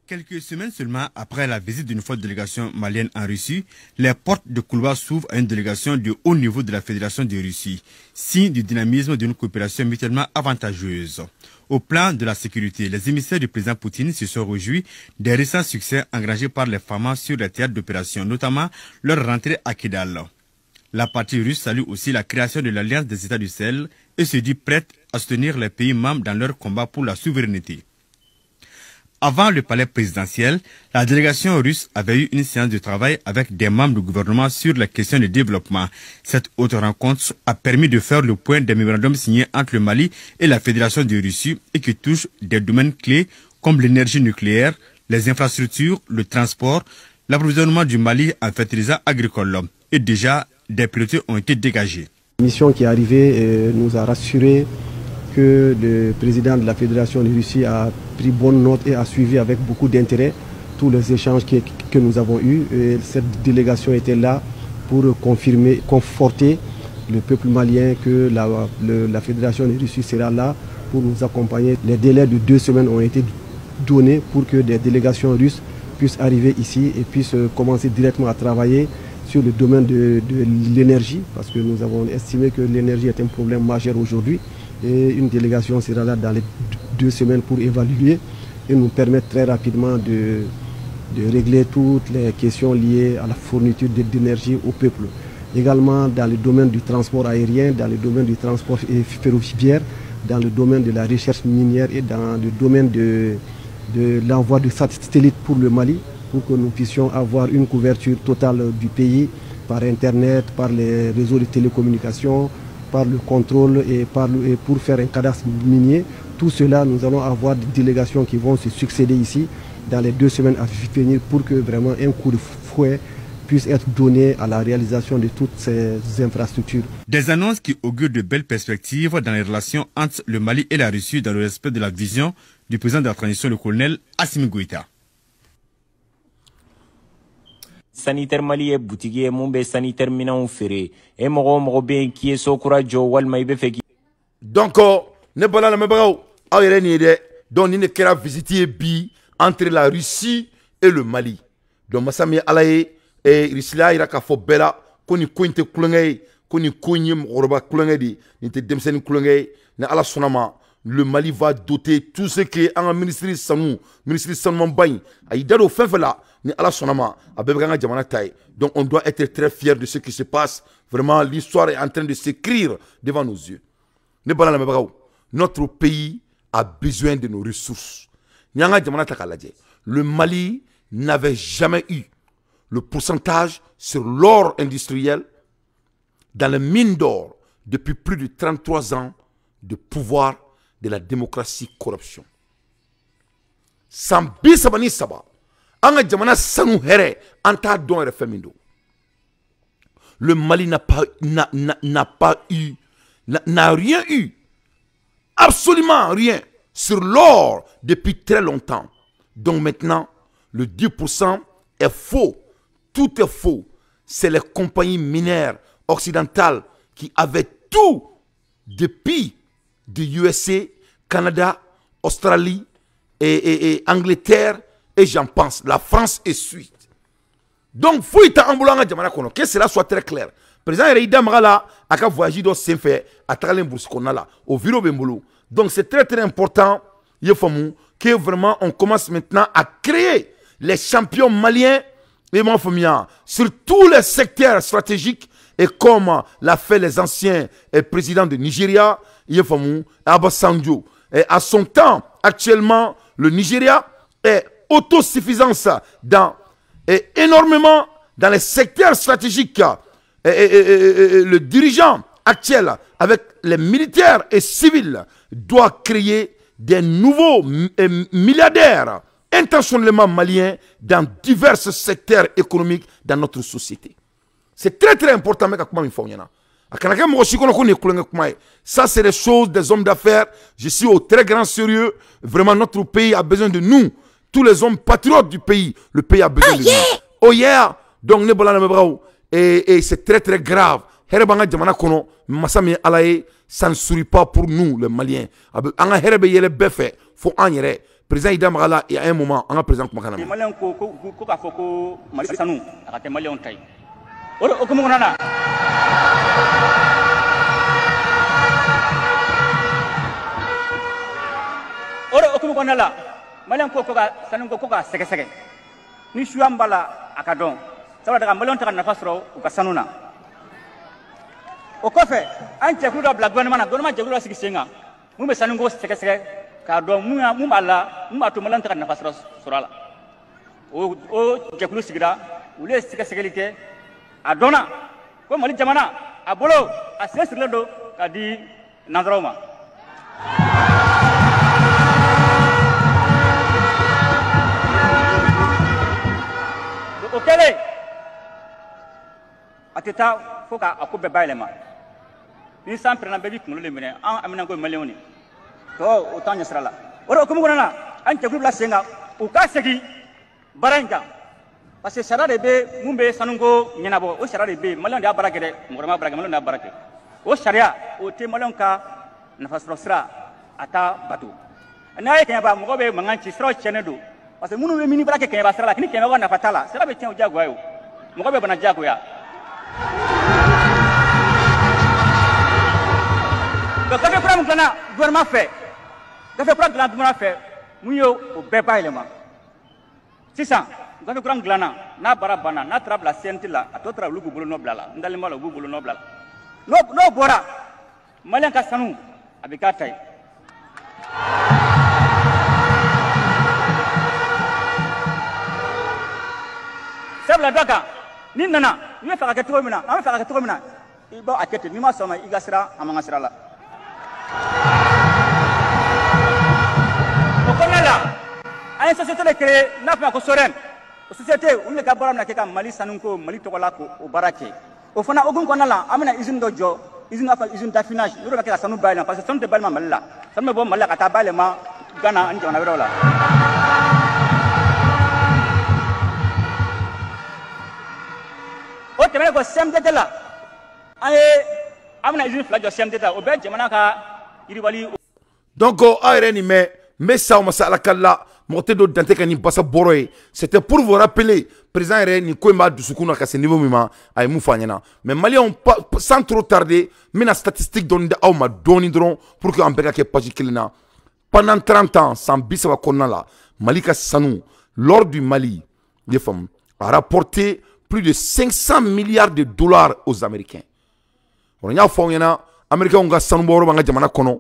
Quelques semaines seulement après la visite d'une forte délégation malienne en Russie, les portes de Koulouba s'ouvrent à une délégation de haut niveau de la Fédération de Russie, signe du dynamisme d'une coopération mutuellement avantageuse. Au plan de la sécurité, les émissaires du président Poutine se sont réjouis des récents succès engrangés par les FAMa sur les théâtres d'opération, notamment leur rentrée à Kidal. La partie russe salue aussi la création de l'Alliance des États du Sahel et se dit prête à soutenir les pays membres dans leur combat pour la souveraineté. Avant le palais présidentiel, la délégation russe avait eu une séance de travail avec des membres du gouvernement sur les questions de développement. Cette autre rencontre a permis de faire le point des mémorandums signés entre le Mali et la Fédération de Russie et qui touchent des domaines clés comme l'énergie nucléaire, les infrastructures, le transport, l'approvisionnement du Mali en fertilisants agricoles. Et déjà, des priorités ont été dégagées. La mission qui est arrivée nous a rassuré que le président de la Fédération de Russie a pris bonne note et a suivi avec beaucoup d'intérêt tous les échanges que nous avons eus. Et cette délégation était là pour confirmer, conforter le peuple malien que la Fédération de Russie sera là pour nous accompagner. Les délais de 2 semaines ont été donnés pour que des délégations russes puissent arriver ici et puissent commencer directement à travailler sur le domaine de l'énergie, parce que nous avons estimé que l'énergie est un problème majeur aujourd'hui. Et une délégation sera là dans les 2 semaines pour évaluer et nous permettre très rapidement de régler toutes les questions liées à la fourniture d'énergie au peuple. Également dans le domaine du transport aérien, dans le domaine du transport ferroviaire, dans le domaine de la recherche minière et dans le domaine de l'envoi de satellites pour le Mali, pour que nous puissions avoir une couverture totale du pays par Internet, par les réseaux de télécommunications, par le contrôle et pour faire un cadastre minier. Tout cela, nous allons avoir des délégations qui vont se succéder ici dans les 2 semaines à venir pour que vraiment un coup de fouet puisse être donné à la réalisation de toutes ces infrastructures. Des annonces qui augurent de belles perspectives dans les relations entre le Mali et la Russie, dans le respect de la vision du président de la transition, le colonel Assimi Goïta. Sanitaire Mali ye butigi ye mun bɛ sanitaire minɛnw feere. E mɔgɔ o mɔgɔ bɛ yen k'i ye so kura jɔ walima i bɛ fɛ k'i Donc ne bala lamɛnbagaw, aw yɛrɛ nin ye dɛ. Donc nin de kɛra visite ye bi entre la Russie et le Mali. Donc masa min ye Ala ye, Russie y'a yira k'a fɔ bɛɛ la ko nin ko in tɛ kulonkɛ ye, ko nin ko in ye mɔgɔkɔrɔba kulonkɛ de ye, nin tɛ denmisɛnnin kulonkɛ ye. Ni Ala sɔnna ma, le Mali va doter tout ce que an ka ministre sanu, ministre sanumanba in, a y'i da don fɛn fɛn la, ni Ala sɔnna ma, a bɛɛ bɛ kɛ an ka jamana ta ye. Donc on doit être très fier de ce qui se passe. Vraiment, l'histoire est en train de s'écrire devant nos yeux. Ne bala lamɛnbagaw, notre pays a besoin de nos ressources. Ni an ka jamana ta k'a lajɛ, le Mali n'avait jamais eu le pourcentage sur l'or industriel dans les mines d'or depuis plus de 33 ans de pouvoir de la démocratie corruption. San 33, an ka jamana sanu hɛrɛ an t'a dɔn yɛrɛ fɛn min don. Le Mali n'a pas n'a pas eu n'a rien eu, absolument rien sur l'or depuis très longtemps. Donc maintenant, le 10% est faux. Tout est faux. C'est les compagnies minières occidentales qui avaient tout depuis de USA, Canada, Australie et Angleterre, et j'en pense, la France et Suisse. Donc, foyi t'an bolo an ka jamana kɔnɔ, que cela soit très clair. Président yɛrɛ y'i da maga la a ka voyage dɔ senfɛ a tagalen brousse kɔnɔna la, o vidéo bɛ n bolo. Donc c'est très très important, i ye faamu, que vraiment on commence maintenant à créer les champions maliens, i m'a faamuya, sur tous les secteurs stratégiques, et comme l'a fait les anciens présidents de Nigeria, i ye faamu, Obasanjo. Et à son temps, actuellement, le Nigeria est autosuffisance dans et énormément dans les secteurs stratégiques. Et le dirigeant actuel, avec les militaires et civils, doit créer des nouveaux milliardaires intentionnellement maliens dans divers secteurs économiques dans notre société. C'est très très important, mec. Ça, c'est des choses des hommes d'affaires. Je suis au très grand sérieux. Vraiment, notre pays a besoin de nous. Tous les hommes patriotes du pays, le pays a besoin de nous. Oh yeah! Donc, et c'est très très grave. Ça ne sourit pas pour nous, les Maliens. Président Ida Magala, il y a un moment, on a président Kumakana. Malien ko ko ka sanu ko ka sɛgɛsɛgɛ ni suya min b'a la a ka dɔn sabula daga maliyɛnw tɛ ka nafa sɔrɔ u ka sanu na. O kɔfɛ an jɛkulu dɔ bila gouvernement na, gouvernement jɛkulu dɔ sigi sen kan mun bɛ sanu ko sɛgɛsɛgɛ k'a dɔn mun b'a la, mun b'a to maliyɛnw tɛ ka nafa sɔrɔ a la. O jɛkulu sigira, olu ye sɛgɛsɛgɛli kɛ, a dɔnna ko Mali jamana a bolo a sen sirilen don ka di nanzaraw ma. O kɛlen a tɛ taa fo k'a ko bɛɛ bayɛlɛma. Ni san pɛrɛnna bɛɛ b'i kunkolo de minɛ, an amina ko maliyɛnw de tɔ o t'an ɲɛ sira la. O de hukumu kɔnɔna na an jɛkulu bila sen kan u ka segin baara in kan, parce que sariya de bɛ mun bɛ sanuko ɲɛnabɔ, o sariya de bɛ yen. Maliyɛnw de y'a baara kɛ dɛ, mɔgɔ wɛrɛ m'a baara kɛ, maliyɛnw de y'a baara kɛ. O sariya o tɛ maliyɛnw ka nafasɔrɔ sira a t'a bato. N'a ye Kɛɲɛba mɔgɔ bɛ mankan ci, siraw tiɲɛnen don. Parce que minnu bɛ mini baara kɛ Kɛɲɛba sira la, ni Kɛɲɛba ka nafa t'a la, sira bɛ tiɲɛ o diyagoya ye o. Mɔgɔ bɛ bana diyagoya. Donc gafe kura min dilanna gouvernement fɛ, gafe kura dilanna gouvernement fɛ, mun ye o bɛɛ bayɛlɛma. Sisan gafe kura min dilanna, n'a baara banna, n'a taara bila CNT la, a tɔ taara olu b'u bolo nɔ bila la, n dalen b'a la u b'u bolo nɔ bila la. N'o bɔra, maliyɛn ka sanu a bɛ k'a ta ye. Sabula dɔ kan n'i nana i bɛ fɛ ka kɛ cogo min na, an bɛ fɛ ka kɛ cogo min na, i b'a kɛ ten, n'i ma sɔn ma i ka sira an man ka sira la. O kɔnɔna la an ye société de créé n'a fɔ ma ko SOREM. O société olu de ka baara bɛna kɛ ka Mali sanuko Mali tɔgɔ la k'o baara kɛ. O fana hukumu kɔnɔna la an bɛna usine dɔ jɔ, usine b'a fɔ usine d'affinage, yɔrɔ bɛ kɛ ka sanu bayɛlɛma, parce que sanu tɛ bayɛlɛma Mali la, sanu bɛ bɔ Mali la ka taa bayɛlɛma Ghana ani jamana wɛrɛw la. O tɛmɛnen kɔ CMDT la, an ye an bɛna usine 2 jɔ CMDT la, o bɛɛ jamana ka yiriwali. Donc aw yɛrɛ nin mɛn, n bɛ sa o ma sa Ala ka la, mɔgɔ tɛ don dante ka ni basa bɔrɔ ye. C'était pour vous rappeler, président yɛrɛ nin ko in b'a dusukun na ka se niveau min ma, a ye mun fɔ an ɲɛna. Mais maliyɛnw, sans trop tarder, n bɛna statistique dɔɔni di aw ma dɔɔni dɔrɔn pour que an bɛɛ ka kɛ page kelen na. Pendant 30 ans, san 30 kɔnɔna la, Mali ka sanu, l'or du Mali, i ye faamu, a rapporté plus de 500 milliards de dollars aux Américains. On y'a fɔ aw ɲɛna, Américains ka sanubɔyɔrɔ b'an ka jamana kɔnɔ,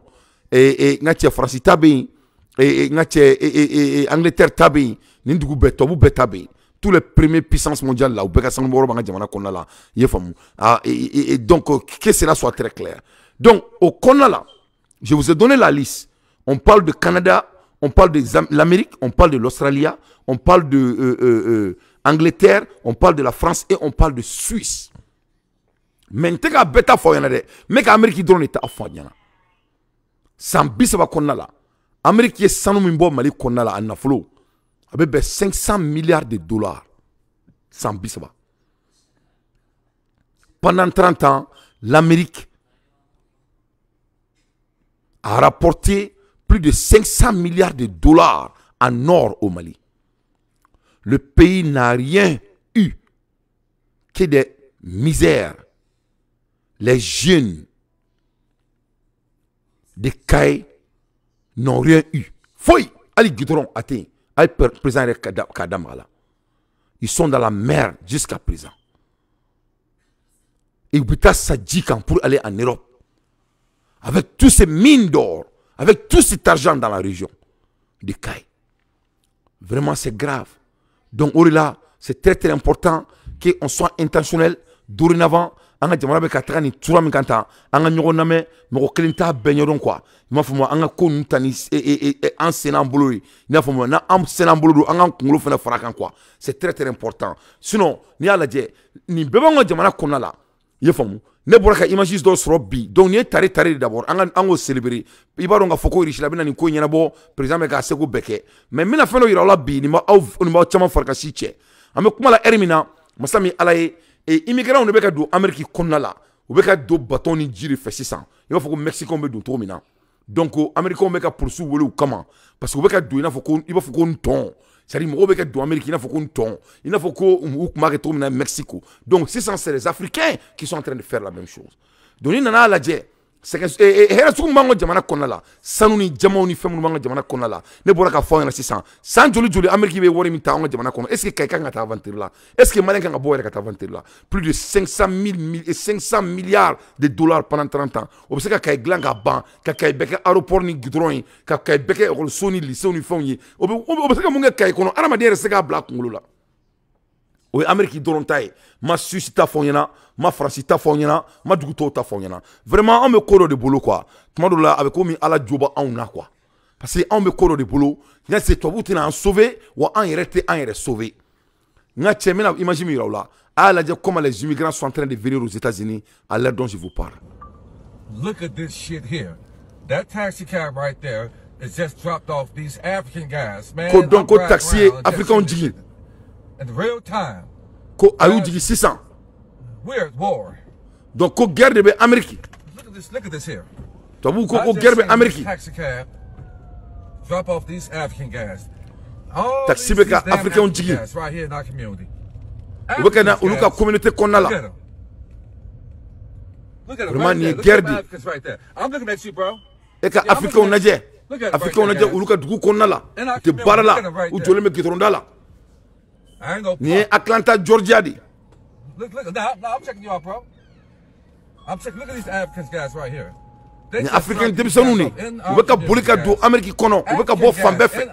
n ka cɛ Faransi ta bɛ yen, n ka cɛ Angleterre ta bɛ yen, nin dugu bɛɛ tubabu bɛɛ ta bɛ yen. Tous les premières puissances mondiales là, u bɛɛ ka sanu bɔyɔrɔ b'an ka jamana kɔnɔna la. I ye faamu? Ah, et donc, que cela soit très clair. Donc, o kɔnɔna la, je vous ai donné la liste. On parle de Canada, on parle de l'Amérique, on parle de l'Australie, on parle de Angleterre, on parle de la France et on parle de Suisse. Mais n tɛ ka bɛɛ ta fɔ aw ɲɛna dɛ, n bɛ ka Amérique dɔrɔn de ta fɔ aw ɲɛna. San 30 kɔnɔna la, Amérique ye sanu min bɔ Mali kɔnɔna la, a nafolo a bɛ bɛn 500 milliards de dollars, san 30. Pendant 30 ans, l'Amérique a rapporté plus de 500 milliards de dollars en or au Mali. Le pays n'a rien eu que des misères. Les jeunes de Kayes n'ont rien eu. Foyi, hali goudron a tɛ yen. Hali président yɛrɛ k'a da maga la. Ils sont dans la merde jusqu'à présent. Et u bɛ taa sa ji kan pour aller en Europe. Avec tous ces mines d'or, avec tout cet argent dans la région de Kayes. Vraiment, c'est grave. Donc, o de la, c'est très très important qu'on soit intentionnel dorénavant. An ka jamana bɛ ka taga nin tura min kan tan, an ka ɲɔgɔn lamɛn, mɔgɔ kelen t'a bɛɛ ɲɛdɔn quoi. I m'a faamu, an ka ko ninnu ta ni an sen n'an bolo ye. I n'a faamu, n'an sen n'an bolo don, an k'an kunkolo fana fara kan quoi. C'est très très important. Sinon, n'i y'a lajɛ, nin bɛɛ b'anw ka jamana kɔnɔna la. I ye faamu, ne bɔra ka image dɔw sɔrɔ bi. Donc nin ye tare tare de d'abord, an ka an k'o célébrer. I b'a dɔn k'a fɔ ko Russie la bɛna nin ko in ɲɛnabɔ, président bɛ k'a seko bɛɛ kɛ. Mais n bɛna fɛn dɔ yira aw la bi, nin b'aw caman farikasi cɛ. An bɛ kuma la heure min na, masa min Ala ye, et immigrants de bɛ ka don Amérique kɔnɔna la, u bɛ ka don bateau ni ji de fɛ sisan, i b'a fɔ ko Mexicains bɛ don cogo min na. Donc Américains bɛ ka polisiw wele u kama parce que u bɛ ka don i n'a fɔ ko, i b'a fɔ ko ntɔn, c'est à dire mɔgɔw bɛ ka don Amérique i n'a fɔ ko ntɔn, i n'a fɔ ko u tun b'a kɛ cogo min na Mexico. Donc sisan, c'est les Africains qui sont en train de faire la même chose. Donc n'i nana lajɛ, hɛrɛ sugu min b'an ka jamana kɔnɔna la, sanu ni jamaw ni fɛn minnu b'an ka jamana kɔnɔna la, ne bɔra ka fɔ aw ɲɛna sisan, san joli joli Amérique bɛ wari min ta an ka jamana kɔnɔ? Est ce que Kayi kan ka taa aventure la? Est ce que Malien kan ka bɔ yɛrɛ ka taa aventure la? Plus de 500 000, 500 milliards de dollars pendant 30 ans, o bɛ se ka Kayi dilan ka ban, ka Kayi bɛɛ kɛ aéroport ni goudron ye, ka Kayi bɛɛ kɛ ekɔliso ni lycée ni fɛnw ye. O bɛ se ka mun kɛ Kayi kɔnɔ? Adamaden yɛrɛ tɛ se k'a bila a kunkolo la. O ye Amérique dɔrɔn ta ye. Ma Suisse ta fɔ aw ɲɛna, ma Faransi ta fɔ aw ɲɛna, ma dugu tɔw ta fɔ aw ɲɛna. Vraiment, anw bɛ ko dɔ de bolo quoi. Tuma dɔw la, a bɛ komi Ala jo bɛ anw na quoi, parce que anw bɛ ko dɔ de bolo. N se tubabuw tɛna an sauver wa, an yɛrɛ tɛ an yɛrɛ sauver. N ka cɛ, n bɛna image min yira aw la, a y'a lajɛ comment les immigrants sont en train de venir aux États-Unis à l'heure dont je vous parle. Look at this shit here. That taxi cab right there is just dropped off these African guys, man. Ko donc ko taxi ye Africains jigin. In real time. Ko a y'u jigin sisan. We're at war. Donc ko guerre de bɛ Amérique. Look at this, look at this here. Tubabuw ko guerre bɛ Amérique. Taxi cab drop off these African guys. All Taxi bɛ ka Africains jigin. Right here in our community. U bɛ ka na olu ka communauté kɔnɔna la. Vraiment, nin ye guerre de ye. I'm looking at you, bro. E ka Africains lajɛ. Africains lajɛ olu ka dugu kɔnɔna la. U tɛ baara la. U jɔlen bɛ goudron da la. Nin ye Atlanta, Georgia de. Look, look, now, now I'm checking you out, bro. I'm checking. Look at these African guys right here. Nin Africain denmisɛnninw de. U bɛ ka boli ka don Amérique kɔnɔ. U bɛ ka bɔ fan bɛɛ fɛ.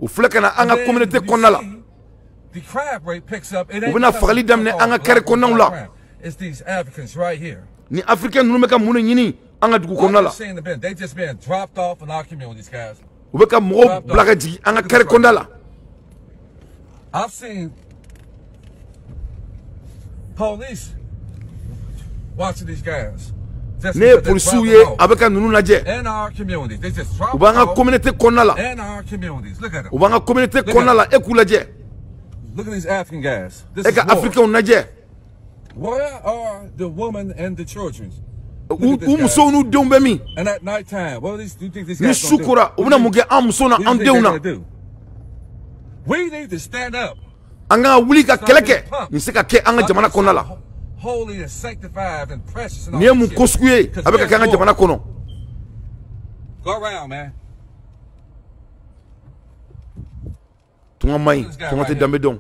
U filɛ ka na an ka communauté kɔnɔna la. U bɛna fagali daminɛ an ka carré kɔnɔnaw la. Ni Africain ninnu bɛ ka mun de ɲini an ka dugu kɔnɔna la? U bɛ ka mɔgɔw bila ka jigin an ka carré kɔnɔna la. I've seen police watching these guys. Ne ye polisiw ye, a bɛ ka ninnu lajɛ. U b'an ka communauté kɔnɔna la. U b'an ka communauté kɔnɔna la, e k'u lajɛ. E ka Africains lajɛ. Where are the women and the children? U musow n'u denw bɛ min? Ni su kora, u bɛna mun kɛ an musow n'an denw na? We need to stand up. An ka wuli ka kɛlɛ kɛ. Nin se ka kɛ an ka jamana kɔnɔna la. Nin ye mun ko sugu ye a bɛ ka kɛ an ka jamana kɔnɔ? Go around, man. Tunga man ɲi, tunga tɛ danbe dɔn.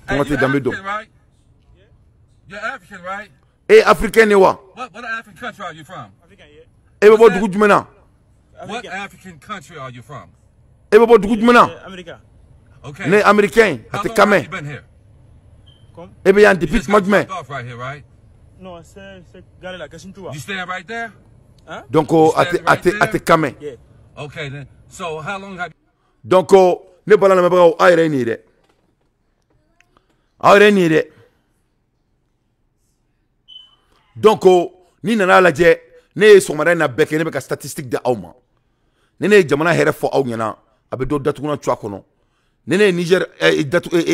Tunga tɛ danbe dɔn. You're African, right? E ye Africain de wa? What African country are you from? E bɛ bɔ dugu jumɛn na? What African country are you from? E bɛ bɔ dugu jumɛn na? Ne ye américain, a tɛ kan mɛn. E bɛ yan depuis tuma jumɛn? Donc a tɛ kan mɛn. Donc ne bala lamɛnbagaw, aw yɛrɛ ye nin ye dɛ, aw yɛrɛ ye nin ye dɛ. Donc ni nana lajɛ, ne ye sɔgɔmada in na bɛɛ kɛ, ne bɛ ka statistique di aw ma. Ni ne ye jamana hɛrɛ fɔ aw ɲɛna, a bɛ dɔ datugulan cogoya kɔnɔ. Ni ne ye Niger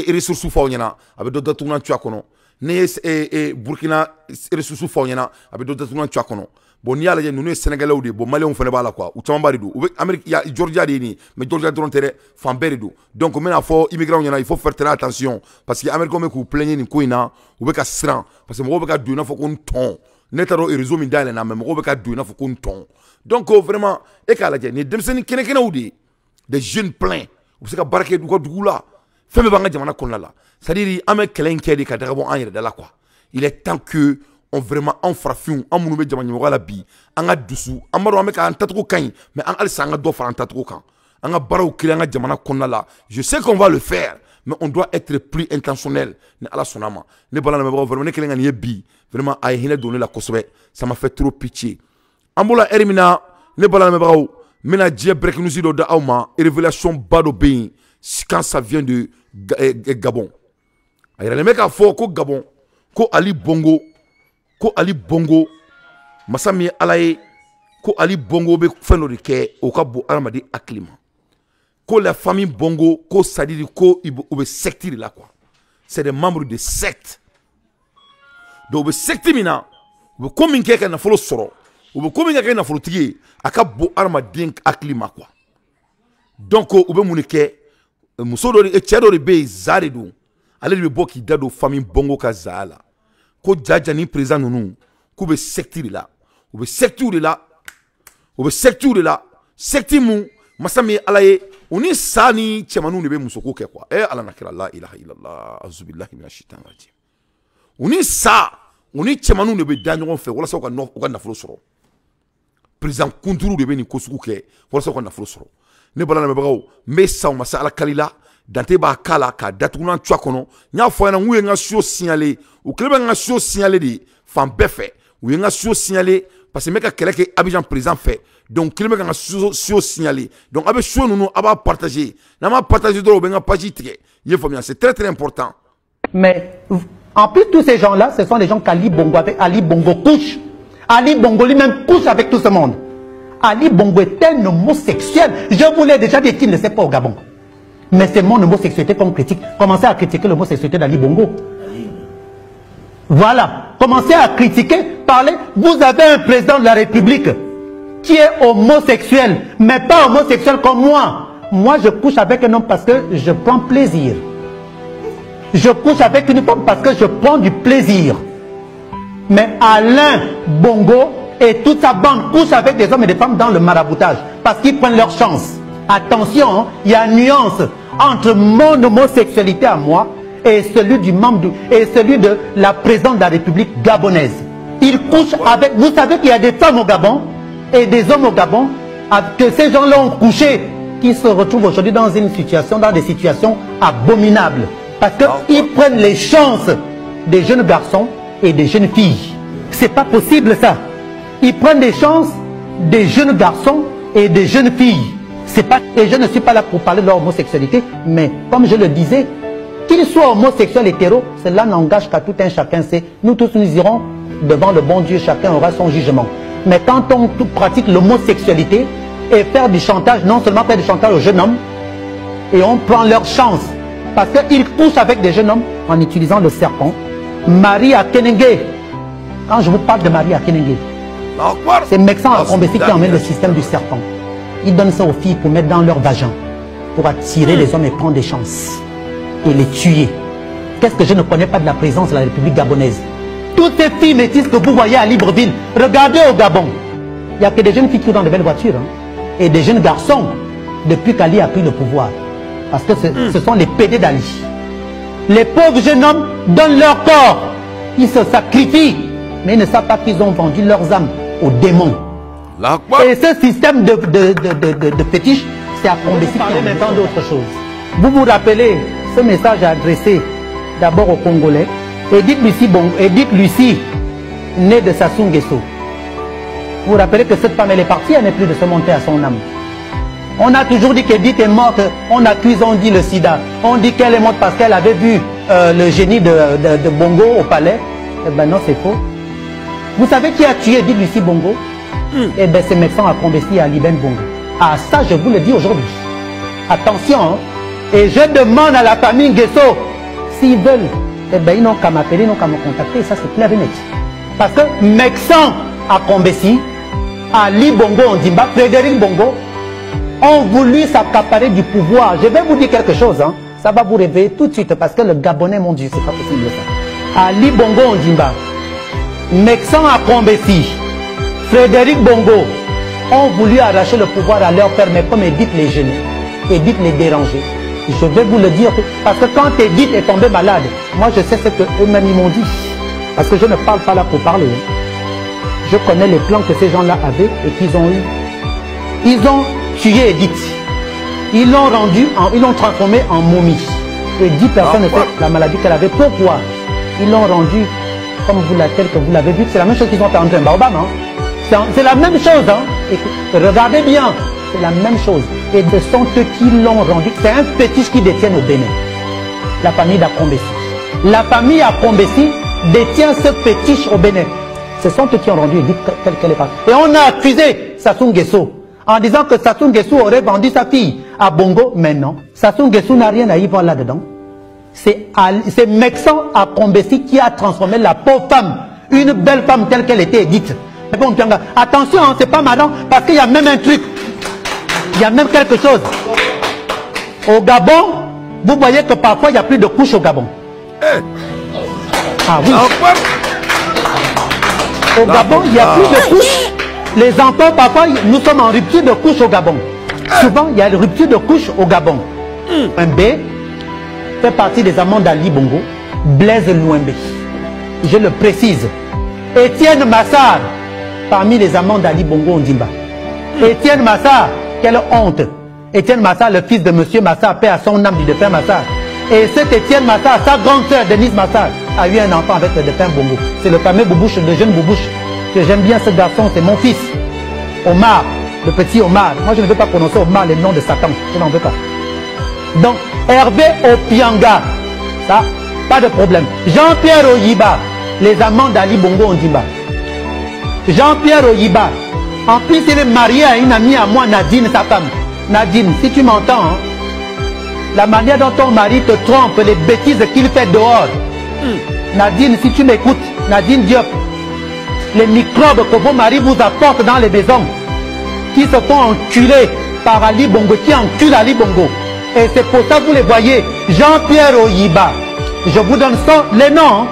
ressources fɔ aw ɲɛna, a bɛ dɔ datugulan cogoya kɔnɔ. Ne ye Burkina ressources fɔ aw ɲɛna, a bɛ dɔ datugulan cogoya kɔnɔ. Bon, n'i y'a lajɛ, ninnu ye Sénégalais de ye. Bon, Maliens fana b'a la quoi, u camanba de don. U bɛ Amérique, Georgia de ye nin ye, mais Georgia dɔrɔn tɛ dɛ, fan bɛɛ de don. Donc n bɛna fɔ immigrants ɲɛna, il faut faire très attention, parce que Américains bɛ k'u plaigner nin ko in na, u bɛ ka siran, parce que mɔgɔw bɛ ka don i n'a fɔ ko n tɔn. Ne t'a dɔn réseau min dayɛlɛ na, mais mɔgɔw bɛ ka don i n'a fɔ ko n tɔn. Donc vraiment, e k'a lajɛ, nin ye denmisɛnnin kɛnɛkɛnɛw de ye, des jeunes pleins, u bɛ se ka baara kɛ u ka dugu la, fɛn bɛɛ b'an ka jamana kɔnɔna la. C'est à dire, an bɛ kɛlɛ in kɛ de ka daga bɔ an yɛrɛ da la quoi. Il est temps que on vraiment, anw farafinw, an minnu bɛ jama ɲɛmɔgɔya la bi, an ka dusu, an b'a dɔn an bɛ k'an tacogo ka ɲi, mais an halisa an ka dɔ fara an tacogo kan, an ka baaraw créer an ka jamana kɔnɔna la. Je sais qu'on va le faire, mais on doit être plus intentionnel. Ni Ala sɔnna a ma, ne bala lamɛnbagaw, vraiment ne kɛlen ka nin ye bi, vraiment a ye hinɛ don ne la kosɛbɛ, ça m'a fait trop pitié. An bɔra heure min na, ne bala lamɛnbagaw, n bɛna diɲɛ break news dɔ di aw ma. Révélation ba dɔ bɛ yen quand ça vient de Gabon. A yɛrɛlen bɛ k'a fɔ ko Gabon, ko Ali Bongo, ko Ali Bongo, masa min ye Ala ye, ko Ali Bongo bɛ fɛn dɔ de kɛ, o ka bon hadamaden hakili ma. Ko la famille Bongo, ko c'est à dire ko u bɛ secte de la quoi, c'est des membres de secte. Donc u bɛ secte min na, u bɛ ko min kɛ ka nafolo sɔrɔ, u bɛ ko min kɛ ka kɛ nafolotigi ye, a ka bon hadamaden hakili ma quoi. Donc u bɛ mun de kɛ? Muso dɔ de, cɛ dɔ de bɛ yen, za de don, ale de bɛ bɔ k'i da don famille Bongo ka zaya la, ko jaja ni président ninnu k'u bɛ secte de la, u bɛ secte de la, u bɛ secte de la. Secte mun, masa min ye Ala ye, u ni sa ni cɛmaninw de bɛ musoko kɛ quoi. Eh Ala na kira, la ilaha illallah, azubillahi minash shaitan rajim. U ni sa, u ni cɛmaninw de bɛ da ɲɔgɔn fɛ walasa u ka nafolo sɔrɔ. Président kunturu de bɛ nin ko sugu kɛ walasa u ka nafolo sɔrɔ. Ne bala lamɛnbagaw, n bɛ sa u ma se Ala kali la, Dante b'a k'a la k'a datugulan cogoya kɔnɔ. N y'a fɔ a ɲɛna, n k'u ye n ka so signaler, u kɛlen bɛ n ka so signaler de fan bɛɛ fɛ. U ye n ka so signaler parce que n bɛ ka kɛlɛ kɛ Abidjan président fɛ. Donc kɛlen bɛ ka n ka so signaler. Donc a bɛ so ninnu, a b'a partager, n'an m'a partager dɔrɔn, u bɛ n ka page tigɛ. I ye faamuya, c'est très très important. Mais en plus, tous ces gens-là, ce sont des gens qu'Ali Bongo avec Ali Bongo couche. Ali Bongo lui-même couche avec tout ce monde. Ali Bongo est un homosexuel. Je vous l'ai déjà dit qu'il ne sait pas au Gabon. Mais c'est mon homosexualité qu'on critique. Commencez à critiquer l'homosexualité d'Ali Bongo. Voilà. Commencez à critiquer, parler. Vous avez un président de la République qui est homosexuel, mais pas homosexuel comme moi. Moi, je couche avec un homme parce que je prends plaisir. Je couche avec une femme parce que je prends du plaisir. Mais Alain Bongo et toute sa bande couchent avec des hommes et des femmes dans le maraboutage parce qu'ils prennent leur chance. Attention, il y a une nuance entre mon homosexualité à moi et celui du membre et celui de la présidente de la République gabonaise. Il couche avec... Vous savez qu'il y a des femmes au Gabon et des hommes au Gabon que ces gens-là ont couché, qui se retrouvent aujourd'hui dans une situation, dans des situations abominables. Parce qu'ils prennent les chances des jeunes garçons et des jeunes filles. C'est pas possible ça. Ils prennent des chances des jeunes garçons et des jeunes filles. C'est pas, et je ne suis pas là pour parler de leur homosexualité, mais comme je le disais, qu'ils soient homosexuels, hétéros, cela n'engage qu'à tout un chacun. C'est nous tous, nous irons devant le bon Dieu, chacun aura son jugement. Mais quand on pratique l'homosexualité et faire du chantage, non seulement faire du chantage aux jeunes hommes, et on prend leur chance, parce qu'ils couchent avec des jeunes hommes en utilisant le serpent. Marie Akenenge, quand je vous parle de Marie Akenenge, c'est Mexan Akombessi qui emmène le système du serpent. Il donne ça aux filles pour mettre dans leur vagin, pour attirer les hommes et prendre des chances, et les tuer. Qu'est-ce que je ne connais pas de la présence de la République gabonaise? Toutes ces filles métisses que vous voyez à Libreville, regardez au Gabon. Il n'y a que des jeunes filles qui roulent dans de belles voitures, hein, et des jeunes garçons, depuis qu'Ali a pris le pouvoir. Parce que ce sont les PD d'Ali. Les pauvres jeunes hommes donnent leur corps. Ils se sacrifient, mais ils ne savent pas qu'ils ont vendu leurs âmes aux démons. Et ce système de fétiche, C'est à Combessi parler maintenant d'autre chose. Vous vous rappelez, ce message est adressé d'abord aux Congolais. Edith Lucie, bon, Edith Lucie, née de Sassou Nguesso. Vous vous rappelez que cette femme, elle est partie, elle n'est plus de se monter à son âme. On a toujours dit qu'Edith est morte, on accuse, on dit le sida. On dit qu'elle est morte parce qu'elle avait vu le génie de Bongo au palais. Eh ben non, c'est faux. Vous savez qui a tué Edith Lucie Bongo? Eh ben c'est Mexan Akombessi et Ali Ben Bongo. Ah ça, je vous le dis aujourd'hui. Attention, hein. Et je demande à la famille Nguesso, s'ils veulent, eh ben ils n'ont qu'à m'appeler, ils n'ont qu'à me contacter, ça c'est clair et net. Parce que Mexan Akombessi, Ali Bongo Ondimba, Frédéric Bongo, ont voulu s'accaparer du pouvoir. Je vais vous dire quelque chose, hein. Ça va vous réveiller tout de suite, parce que le Gabonais, mon Dieu, c'est pas possible ça. Ali Bongo Ondimba, Mexan Akombessi, Frédéric Bongo ont voulu arracher le pouvoir à leur père, mais comme Edith les gênait, Edith les dérangeait. Je vais vous le dire, parce que quand Edith est tombée malade, moi je sais ce que eux-mêmes ils m'ont dit. Parce que je ne parle pas là pour parler. Hein. Je connais les plans que ces gens-là avaient et qu'ils ont eu. Ils ont tué Edith. Ils l'ont rendu, ils l'ont transformée en momie. Et 10 personnes ne savent la maladie qu'elle avait. Pourquoi? Ils l'ont rendue comme vous la telle que vous l'avez vue. C'est la même chose qu'ils ont fait André Obama. Hein. C'est la même chose. Hein. Et regardez bien. C'est la même chose. Et ce sont eux qui l'ont rendu. C'est un fétiche qu'ils détiennent au Bénin. La famille d'Akombessi. La famille Akombessi détient ce fétiche au Bénin. Ce sont eux qui ont rendu Edith telle qu'elle est partie. Et on a accusé Sassou Nguesso en disant que Sassou Nguesso aurait vendu sa fille à Bongo. Mais non, Sassou Nguesso n'a rien à y voir là-dedans. C'est Mexan Akombessi qui a transformé la pauvre femme, une belle femme telle qu'elle était Edith. Bon, attention, hein, c'est pas marrant, parce qu'il y a même un truc. Il y a même quelque chose. Au Gabon, vous voyez que parfois il n'y a plus de couches au Gabon. Ah oui. Au Gabon, il n'y a plus de couches. Les enfants, parfois, nous sommes en rupture de couche au Gabon. Souvent, il y a une rupture de couche au Gabon. Un B fait partie des amants d'Ali Bongo, Blaise Louembe. Je le précise. Étienne Massard, parmi les amants d'Ali Bongo Ondimba. Étienne Massard, quelle honte. Étienne Massard, le fils de Monsieur Massard, paix à son âme du défunt Massard. Et cet Étienne Massard, sa grande sœur Denise Massard, a eu un enfant avec le défunt Bongo. C'est le fameux Boubouche, le jeune Boubouche, que j'aime bien ce garçon, c'est mon fils. Omar, le petit Omar. Moi je ne veux pas prononcer Omar, le nom de Satan, je n'en veux pas. Donc, Hervé Opianga, ça, pas de problème. Jean-Pierre Oyiba, les amants d'Ali Bongo Ondimba. Jean-Pierre Oyiba, en plus il est marié à une amie à moi, Nadine, sa femme. Nadine, si tu m'entends, hein, la manière dont ton mari te trompe, les bêtises qu'il fait dehors. Nadine, si tu m'écoutes, Nadine Diop, les microbes que vos maris vous apportent dans les maisons, qui se font enculer par Ali Bongo, qui encule Ali Bongo. Et c'est pour ça que vous les voyez, Jean-Pierre Oyiba, je vous donne ça, les noms, hein.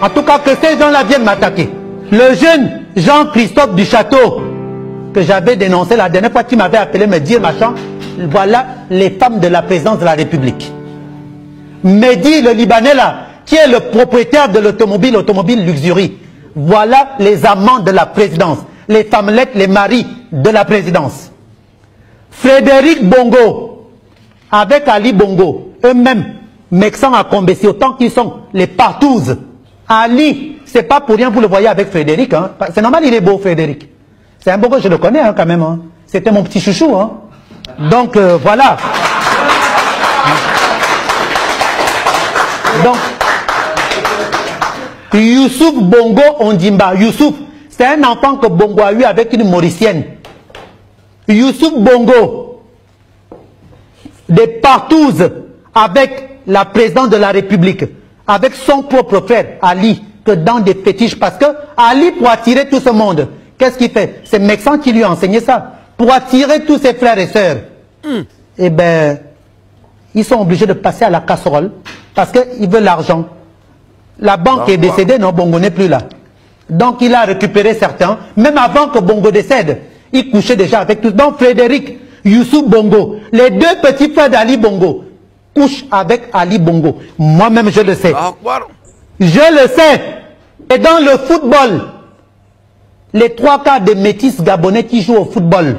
En tout cas que ces gens-là viennent m'attaquer. Le jeune Jean-Christophe Duchâteau, que j'avais dénoncé la dernière fois qu'il m'avait appelé me dire machin, voilà les femmes de la présidence de la République. Mehdi, le Libanais là, qui est le propriétaire de l'automobile, automobile Luxury. Voilà les amants de la présidence, les femmelettes, les maris de la présidence. Frédéric Bongo, avec Ali Bongo, eux-mêmes, Mexan Akombessi, autant qu'ils sont les partouzes. Ali, c'est pas pour rien, vous le voyez avec Frédéric, hein. C'est normal, il est beau, Frédéric. C'est un beau gars, je le connais hein, quand même. Hein. C'était mon petit chouchou. Hein. Donc, voilà. Donc, Youssouf Bongo Ondimba. Youssouf, c'est un enfant que Bongo a eu avec une Mauricienne. Youssouf Bongo, des partouzes avec la présidente de la République, avec son propre frère Ali, que dans des fétiches, parce que Ali, pour attirer tout ce monde, qu'est-ce qu'il fait? C'est Mexan qui lui a enseigné ça. Pour attirer tous ses frères et sœurs. Eh bien, ils sont obligés de passer à la casserole parce qu'ils veulent l'argent. La banque est décédée, non, Bongo n'est plus là. Donc il a récupéré certains, même avant que Bongo décède, il couchait déjà avec tous. Donc Frédéric, Youssouf Bongo, les deux petits frères d'Ali Bongo, couchent avec Ali Bongo. Moi-même, je le sais. Je le sais. Et dans le football, les trois quarts des métis gabonais qui jouent au football,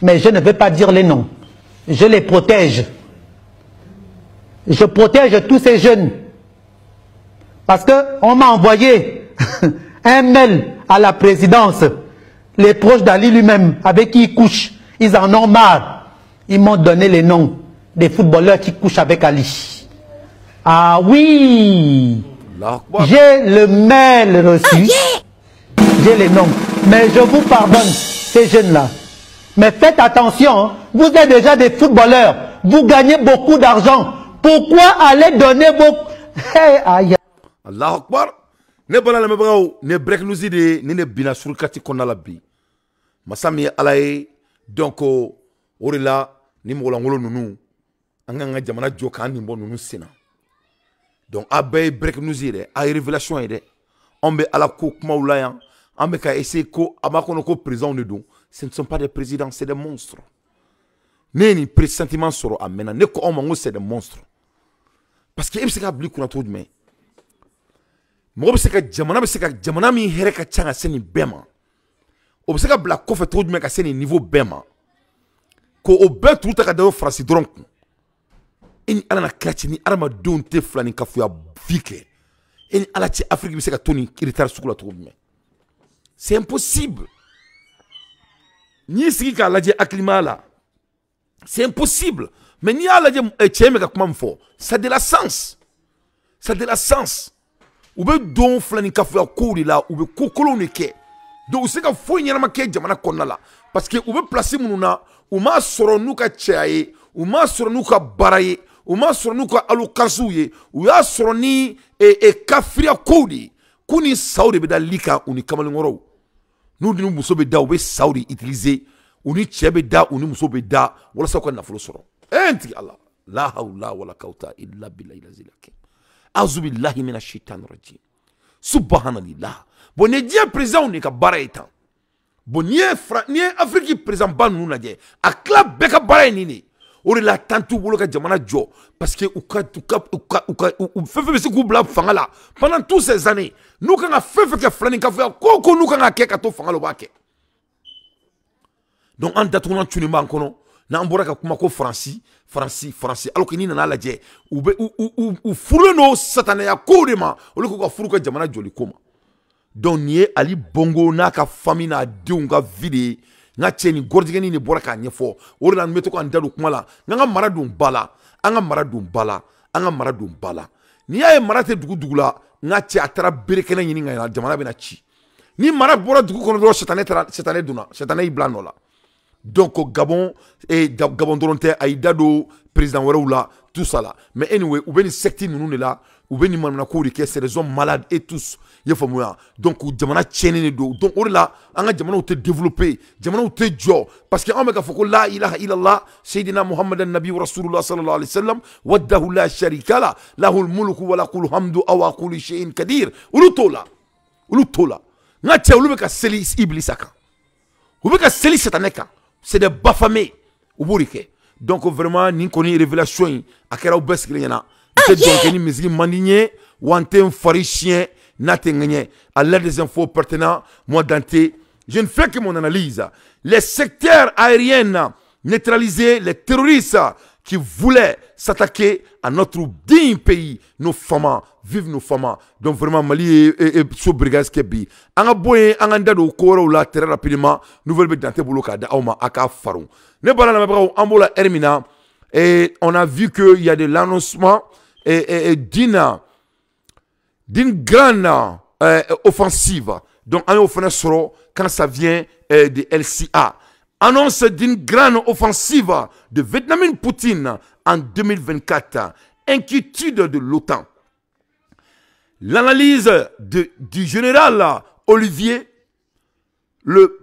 mais je ne vais pas dire les noms, Je les protège. Je protège tous ces jeunes. Parce qu'on m'a envoyé un mail à la présidence. Les proches d'Ali lui-même, avec qui il couche, ils en ont marre. Ils m'ont donné les noms des footballeurs qui couchent avec Ali. Ah oui! J'ai le mail reçu. J'ai les noms. Mais je vous pardonne, ces jeunes-là. Mais faites attention, vous êtes déjà des footballeurs. Vous gagnez beaucoup d'argent. Pourquoi aller donner vos... Hey, aïe. Allah Akbar. Ne bala la mebagaw ne break nous de ne bina surkati konna la bi. Masami alaye donc o de la ni mɔgɔlankolon ninnu an k'an ka jamana jɔ k'an nin bɔ ninnu sen na. Donc a bɛɛ ye break news ye dɛ, a ye révélation ye dɛ. Anw bɛ ala ko kumaw la yan, an bɛ ka essayer ko a b'a kɔnɔ ko président de don. Ce ne sont pas des présidents, c'est des monstres. Ne ye nin pressentiment sɔrɔ a mɛnna, ne ko aw ma n ko c'est des monstres. Parce que e bɛ se k'a bila i kunna cogo jumɛn? Mɔgɔ bɛ se ka jamana bɛ se ka jamana min hɛrɛ ka ca ka se nin bɛɛ ma, o bɛ se ka bila kɔfɛ cogo jumɛn ka se nin niveau bɛɛ ma, ko o bɛɛ turu ta ka da o Faransi dɔrɔn kun. E ni Ala na kira cɛ, ni adamadenw tɛ filani kafoya fi kɛ, e ni Ala cɛ, Afrique bɛ se ka to nin retard sugu la cogo jumɛn? C'est impossible. N'i y'i sigi k'a lajɛ hakilimaya la, c'est impossible. Mais n'i y'a lajɛ cɛ in bɛ ka kuma min fɔ, ça de la sens, ça de la sens. U bɛ don filani kafoya kow de la, u bɛ ko kolonw de kɛ. Donc u se ka foyi ɲɛnama kɛ jamana kɔnɔna la, parce que u bɛ place minnu na, u m'a sɔrɔ n'u ka cɛya ye, u m'a sɔrɔ n'u ka baara ye, u m'a sɔrɔ n'u ka alokansiw ye, u y'a sɔrɔ ni kafiriya kow de ye. K'u ni saw de bɛ da li kan, u ni kamalenkɔrɔw. N'u ni muso bɛ da, u bɛ saw de utiliser, u ni cɛ bɛ da, u ni muso bɛ da, walasa u ka nafolo sɔrɔ. N tigi Ala, la hawla wala quwwata illa billahi al-aliyyil azim. Azubillahi mina shaitan rajim. Subhanallah. Bon, ni diɲɛ président de ka baara ye tan. Bon, n'i ye Afrique président ba ninnu lajɛ, a tila bɛɛ ka baara ye nin de ye. O de la tan t'u bolo ka jamana jɔ, parce que u ka fɛn fɛn bɛ se k'u bila fanga la pendant toutes ces années, n'u kan ka fɛn fɛn kɛ filani kafoya ko o ko n'u kan ka kɛ ka to fanga la, u b'a kɛ. Donc an datugulan cunnen b'an kɔnɔ. N'an bɔra ka kuma ko Faransi, Faransi, Faransi, alors que n'i nana lajɛ, u bɛ u furulen don satanaya kow de ma, olu k'u ka furu ka jamana jɔli ko ma. Donc nin ye Ali Bongo n'a ka famille n'a denw ka vie de ye. N ka cɛ, nin gɔrɔjigɛnin de bɔra k'a ɲɛfɔ. O de la n bɛ to k'an da don kuma la. N ka mara don ba la, an ka mara don ba la, an ka mara don ba la. N'i y'a ye mara tɛ dugu dugu la, n ka cɛ, a taara bere kɛnɛ ɲini ka na, jamana bɛna ci. Ni mara bɔra dugu kɔnɔ dɔrɔn, satanɛ taara, satanɛ donna, satanɛ y'i bila a nɔ la. Donc Gabon, et Gabon dɔrɔn tɛ, a y'i da don président wɛrɛw la, tout ça là. Mais anyway, u bɛ nin secte ninnu de la, u bɛ nin manamana de kɛ, c'est des hommes malades et tous. I y'a faamuya? Donc jamana tiɲɛnen de don. Donc o de la an ka jamanaw tɛ développer, jamanaw tɛ jɔ, parce que anw bɛ k'a fɔ ko la ilaha illallah sayyidina Muhammadan nabi wa rasulullah sallallahu alaihi wasallam wahdahu la sharika la lahul mulku wa lahul hamdu aw kulli shay'in kadir. Olu t'o la, olu t'o la. N ka cɛ, olu bɛ ka seli Ibilisa kan, u bɛ ka seli satanɛ kan. C'est des bafamés u b'o de kɛ. Donc vraiment nin kɔni révélation in a kɛra aw bɛɛ sigilen ɲɛna. N tɛ dɔn kɛ ni misigi man di n ye, wa n tɛ n fari siɲɛ n'a tɛ n ŋɛɲɛ. À l'aide des infos pertinentes, moi Dante, je ne fais que mon analyse. Les secteurs aériens neutralisaient les terroristes qui voulaient s'attaquer à notre digne pays, nos femmes, vive nos femmes. Donc vraiment, Mali et so brigade kɛ bi. An ka bɔ yen, an k'an da don ko wɛrɛw la très rapidement. Nouvelle bɛ Dante bolo k'a di aw ma, a k'a faro. Ne bɔra lamɛnbagaw, an b'o la heure min na, et on a vu qu'il y a de l'annoncement et d'une grande offensive. Donc an y'o fana sɔrɔ quand ça vient de LCA. Annonce d'une grande offensive de Vladimir Poutine en 2024. Inquiétude de l'OTAN. L'analyse du général Olivier Le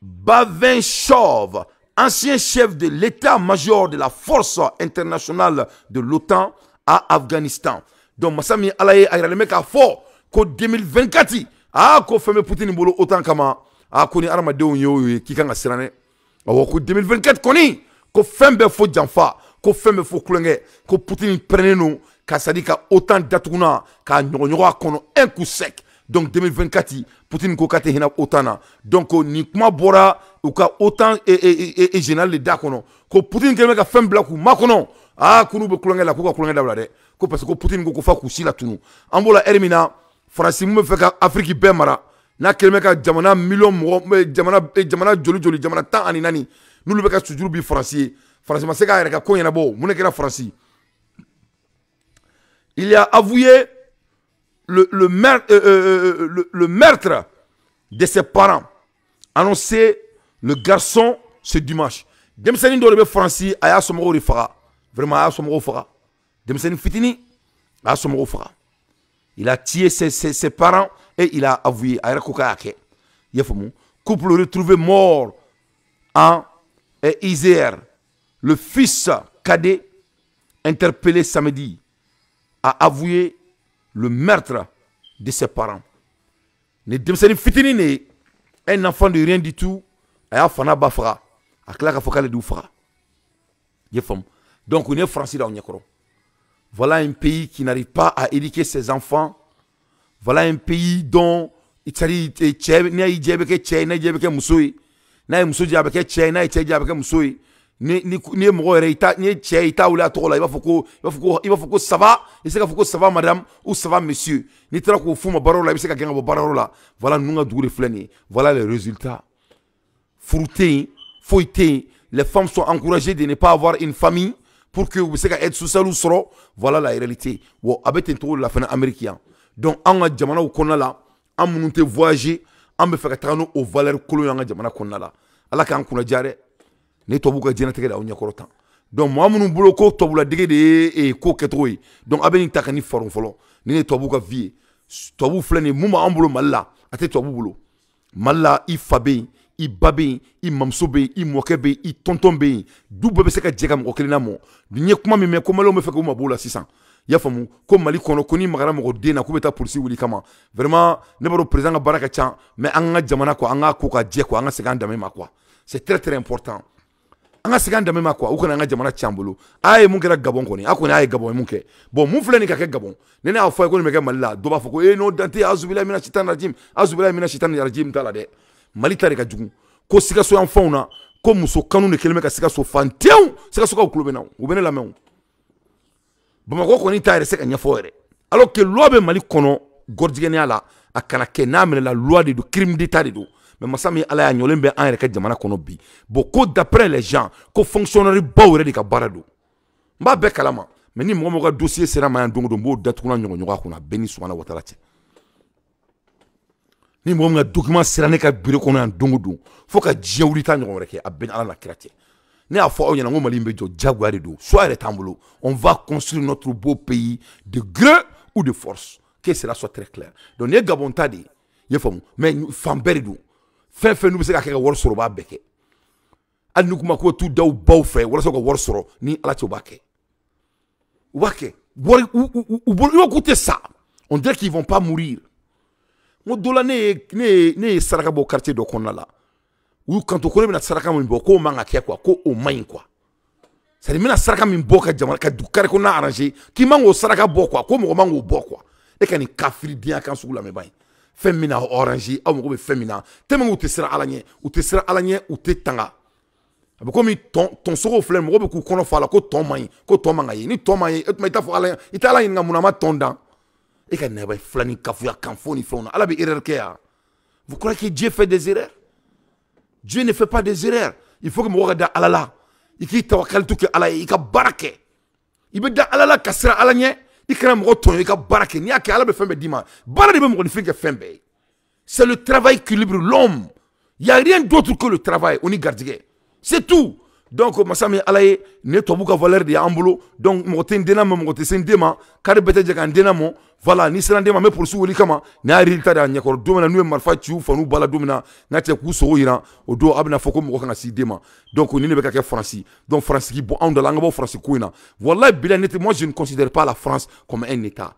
Bavinchov, ancien chef de l'état-major de la force internationale de l'OTAN à Afghanistan. Donc, Masami Alaye a yiralen bɛ k'a fɔ ko 2024, ah, ko fɛn bɛ Poutine bolo OTAN kama. Ah, ko ni hadamadenw ye o ye k'i kan ka siran dɛ. Awɔ, ko 2024 kɔni, ko fɛn bɛɛ fo janfa, ko fɛn bɛɛ fo kulonkɛ, ko Poutine pɛrɛnnen don ka c'est à dire ka OTAN datugunan k'a ɲɔgɔɲɔgɔn a kɔnɔ un coup sec. Donc 2024, Poutine ko k'a tɛ hinɛ OTAN na. Donc nin kuma bɔra u ka OTAN et général de da kɔnɔ ko Poutine kɛlen bɛ ka fɛn bila k'u makɔnɔ. Aa, ko n'u bɛ kulonkɛ la, k'u ka kulonkɛ dabila dɛ, ko parce que ko Poutine ko f'a k'u si latunu. An b'o la heure min na, Faransi mun bɛ fɛ ka Afrique bɛɛ mara, n'a kɛlen bɛ ka jamana miliyɔn mɔgɔ, jamana joli joli, jamana 14, n'olu bɛ ka sujuru bi Faransi ye, Faransi ma se k'a yɛrɛ ka ko ɲɛnabɔ. Mun de kɛra Faransi? Il a avoué le meurtre de ses parents, annoncé le garçon ce dimanche. Denmisɛnnin dɔ de bɛ Faransi, a y'a somɔgɔw de faga. Vraiment, a y'a somɔgɔw faga. Denmisɛnnin fitinin, a y'a somɔgɔw faga. Il a tué ses parents et il a avoué. A yɛrɛ ko k'a y'a kɛ. I y'a faamu? Couple retrouvé mort en Isère. Le fils cadet interpellé samedi a avoué le meurtre de ses parents. Ni denmisɛnnin fitinin de ye, un enfant de rien du tout, a y'a fa n'a ba faga, a tila k'a fɔ k'ale de y'u faga. I ye faamu? Donc nin ye Faransi d'aw ɲɛkɔrɔ. Voilà un pays qui n'arrive pas à éduquer ses enfants. Voilà un pays dont, c'est-à-dire, cɛ n'a y'i diya i bɛ kɛ cɛ ye, n'a y'i diya i bɛ kɛ muso ye, n'a ye muso diya a bɛ kɛ cɛ ye, n'a ye cɛ diya a bɛ kɛ muso ye. Ni ye mɔgɔ yɛrɛ i ta, n'i ye cɛ ye, i t'a wele a tɔgɔ la, i b'a fɔ ko ça va, i bɛ se k'a fɔ ko ça va madame ou ça va monsieur. N'i taara k'o f'u ma baarayɔrɔ la, i bɛ se ka gɛn ka bɔ baarayɔrɔ la. Voilà ninnu ka dugu de filɛ nin ye. Voilà les résultats. Furu tɛ yen, foyi tɛ yen. Les femmes sont encouragées de ne pas avoir une famille pour que u bɛ se ka aide sociale sɔrɔ. Voilà la réalité. Wa a bɛ ten cogo de la fana Amérique yan. Donc an ka jamanaw kɔnɔna la, an minnu tɛ voyager, an bɛ fɛ ka taga n'o valeur kolon ye an ka jamana kɔnɔna la. Ala k'an kunna diya dɛ. Ni tubabu ka diɲɛlatigɛ de aw ɲɛkɔrɔ tan. Donc maa minnu bolo ko tubabuladege de ye ko kɛcogo ye, donc a bɛ nin ta ka nin faron fɔlɔ. Ni ne ye tubabu ka vie ye, tubabu filɛ nin ye, mun b'an bolo Mali la, a tɛ tubabu bolo. Mali la, i fa bɛ yen, i ba bɛ yen, i mamuso bɛ yen, i mɔkɛ bɛ yen, i tonton bɛ yen. Du bɛɛ bɛ se ka jɛ ka mɔgɔ kelen lamɔ. Nin ye kuma min mɛn ko maliyɛnw bɛ fɛ k'u mabɔ o la sisan. I y'a faamu ko Mali kɔnɔ, ko n'i magara mɔgɔ den na, k'u bɛ taa polisi wuli kama. Vraiment, ne b'a dɔn président ka baara ka ca, mais an ka jamana quoi, an k'a ko ka jɛ quoi, an ka segin an danbe ma quoi. C'est très très important. An ka segin an danbe ma quoi, u kana an ka jamana ci an bolo. A ye mun kɛra Gabon kɔni, a kɔni y'a ye Gabon ye mun kɛ. Bon, mun filɛ nin ka kɛ Gabon, ni ne y'a fɔ a ye ko nin bɛ kɛ Mali la, dɔ b'a fɔ ko eh non, Dante, azubilayi mina sitan rajim, azubilayi mina sitan rajim t'a la dɛ. Mali ta de ka jugu. Ko Sikaso yan fanw na, ko muso kanu de kɛlen bɛ ka Sikaso fantew. Sikasokaw tulo bɛ na, u bɛ ne lamɛn o. Bamakɔ kɔni ta yɛrɛ se ka ɲɛfɔ yɛrɛ. Alors que loi bɛ Mali kɔnɔ gɔrijigɛniya la, a kana kɛ n'a minɛ la, loi de don, crime d'état de don. Mais masa min Ala y'a ɲɔlen bɛ an yɛrɛ ka jamana kɔnɔ bi. Bon, ko d'après les gens, ko fonctionnaire baw yɛrɛ de ka baara don. N b'a bɛɛ kalama, mais ni mɔgɔ mɔgɔ ka dossier sera ma yan don o don, n b'o datugu n'a ɲɔgɔn ɲɔgɔn kunna, bɛɛ ni Sumana Watara cɛ. Ni mɔgɔ min ka document sera ne ka bureau kɔnɔ yan don o don, fo ka diɲɛ wuli t'a ɲɔgɔn wɛrɛ kɛ, a bɛɛ ni Ala n'a kira cɛ. Ne y'a fɔ aw ɲɛna ko Mali in bɛ jɔ diyagoya de don, choix yɛrɛ t'an bolo. On va construire notre beau pays de gré ou de force, que cela soit très clair. Donc nin ye Gabon ta de ye, i y'a faamu, mais fan bɛɛ de don. Fɛn fɛn n'u bɛ se ka kɛ ka wari sɔrɔ, u b'a bɛɛ kɛ. Hali n'u kuma ko t'u da u baw fɛ walasa u ka wari sɔrɔ, ni Ala cɛ, u b'a kɛ, u b'a kɛ. Wari u bolo, i b'a k'u tɛ sa, on dirait qu'ils vont pas mourir. N ko dɔ la, ne ye saraka bɔ quartier dɔ kɔnɔna la, u y'u kanto ko ne bɛna saraka min bɔ, k'o man ka kɛ quoi, ko o man ɲi quoi. C'est à dire, n bɛna saraka min bɔ ka jamana ka du carré kɔnɔna arranger, k'i man k'o saraka bɔ quoi, ko mɔgɔ man k'o bɔ quoi. E ka nin kafiridenya kan sugu lamɛn ba ye fɛn min na arranger, aw mago bɛ fɛn min na, tellement u tɛ siran Ala ɲɛ, u tɛ siran Ala ɲɛ, u tɛ tanga. A bɛ komi tɔn tɔnsogo filɛ, mɔgɔ bɛ k'u kɔnɔ fa la ko tɔn man ɲi, ko tɔn man ka ye. Ni tɔn man ye, e tuma i t'a fɔ Ala, i tɛ Ala ɲininka mun na a ma tɔn dan. E ka nɛba filani kafoya kan fo ni fɛnw na, Ala bɛ erreur kɛ yan? Vous croyez que Dieu fait des erreurs? Dieu ne fait pas des erreurs. Il faut que mɔgɔ ka da Ala la, i k'i tawakalitu kɛ Ala ye, i ka baara kɛ. I bɛ da Ala la ka siran Ala ɲɛ, i kana mɔgɔ tɔɲɔ, i ka baara kɛ. N'i y'a kɛ, Ala bɛ fɛn bɛɛ d'i ma. Baara de bɛ mɔgɔninfin kɛ fɛn bɛɛ ye. C'est le travail qui libère l'homme. Il y a rien d'autre que le travail o ni garijɛgɛ, c'est tout. Donc masa min Ala ye, nin ye tubabu ka valeur de y'an bolo. Donc mɔgɔ tɛ n den lamɔ, mɔgɔ tɛ se n den ma, kari bɛɛ tɛ jɛ ka n den lamɔ. Voilà, ni sera n den ma, n bɛ polisi wele kama. Nin y'a résultat de y'a ɲɛkɔrɔ. Don min na n'u ye marifa ci u fa n'u ba la, don min na n ka cɛ k'u sogo yiran, o don a bɛna fɔ ko mɔgɔ kan ka s'i den ma. Donc nin de bɛ ka kɛ Faransi. Donc Faransi k'i bɔ anw da la, an ka bɔ Faransi ko in na. Wallahi bilahi, ne tɛ, moi je ne considère pas la France comme un état.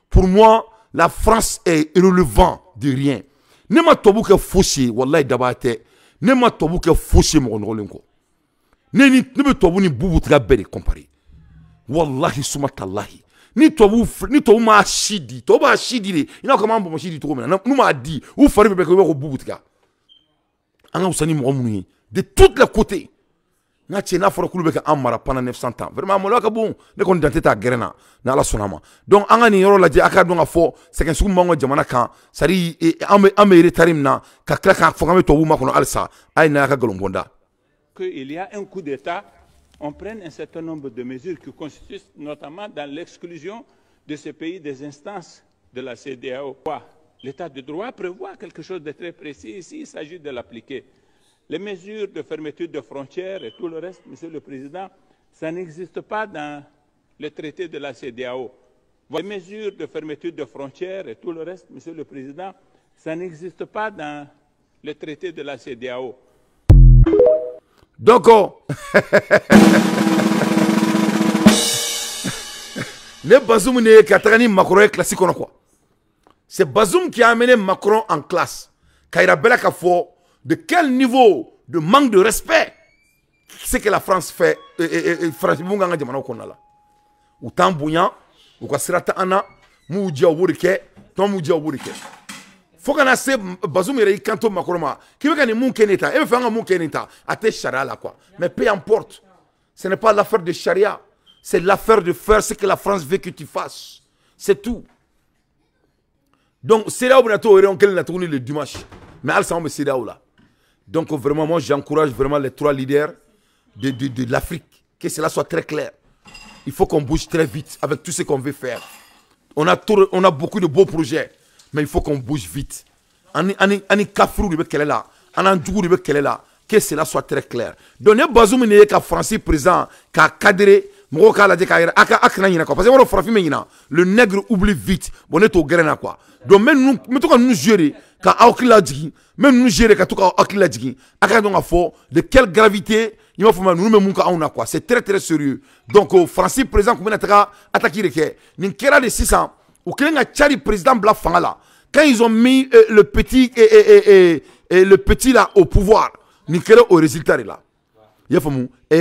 Pour moi, la France est irrelevant de rien. Ne ma tubabu kɛ fosi ye, wallahi daba tɛ. Ne ma tubabu kɛ fosi ye mɔgɔ nɔgɔlen kɔ. Ne ni ne bɛ tubabu ni bubu tigɛ bɛɛ de comparer, wallahi suma talahi. Ni tubabu m'a si di, tubabu b'a si di de, i n'a fɔ k'an b'an si di cogo min na, n'u m'a di, u fari bɛ kɛ i b'a fɔ ko bubu tigɛ. An ka fisa ni mɔgɔ minnu ye de tous les côtés. N ka cɛ n'a fɔra k'olu bɛ ka an mara pendant 900 ans, vraiment maloya ka bon, ne kɔni dan tɛ taa gɛrɛn na, ni Ala sɔnna a ma. Donc an ka nin yɔrɔ lajɛ, a k'a dɔn k'a fɔ sɛgɛn sugu min b'an ka jamana kan, c'est à dire an bɛ retard min na, ka tila k'a fɔ k'an bɛ tubabuw makɔnɔ halisa, a ye n'a ka nkalon bɔ n da. Il y a un coup d'État, on prenne un certain nombre de mesures qui consistent notamment dans l'exclusion de ce pays des instances de la CEDEAO. L'état de droit prévoit quelque chose de très précis ici, il s'agit de l'appliquer. Les mesures de fermeture de frontières et tout le reste, Monsieur le Président, ça n'existe pas dans le traité de la CEDEAO. Les mesures de fermeture de frontières et tout le reste, Monsieur le Président, ça n'existe pas dans le traité de la CEDEAO. Donc, les Bazoum ne ka Macron classique quoi. C'est Bazoum qui a amené Macron en classe. Kaira Bella Kafo, de quel niveau de manque de respect c'est que la France fait France bunga jamana kɔnɔna la. U t'an bonya, u ka sira tɛ an na, m'u diya u b'o de kɛ, tɔn m'u diya u b'o de kɛ. Fo kana se Bazoum yɛrɛ y'i kanto Macron ma k'i bɛ ka nin mun kɛ ne ta, e bɛ fɛ an ka mun kɛ nin ta, a tɛ sariya la quoi. Mais peu importe, ce n'est pas l'affaire de charia, c'est l'affaire de faire ce que la France veut que tu fasses, c'est tout. Donc CEDEAO bɛna t'o réunion kelen na tuguni le dimanche, mais halisa anw bɛ CEDEAO la. Donc vraiment moi j'encourage vraiment les trois leaders de l'Afrique, que cela soit très clair. Il faut qu'on bouge très vite avec tout ce qu'on veut faire. On a beaucoup de beaux projets, mais il faut qu'on bouge vite. Ani kafuru de bɛ kɛlɛ la, an n'an jugu de bɛ kɛlɛ la, que cela soit très clair. Donc ne Bazoum ne ye ka Faransi président k'a cadrer, mɔgɔw k'a lajɛ k'a yɛrɛ a kana ɲinɛ quoi, parce que i b'a dɔn farafin bɛ ɲinɛ, le nègre oublie vite. Bon ne t'o gɛrɛ na quoi. Donc n bɛ to ka ninnu jouer de ka aw hakili lajigin, n bɛ ninnu jouer de ka to k'aw hakili lajigin. A ka dɔn k'a fɔ de quelle gravité i b'a fɔ ma ninnu bɛ mun kɛ anw na quoi, c'est très très sérieux. Donc Faransi président tun bɛna taga attaque de kɛ, nin kɛra de sisan. U kɛlen ka Tchad président bila fanga la, quand ils ont mis le petit le petit là au pouvoir, nin kɛra o résultat de la. I y'a faamu, a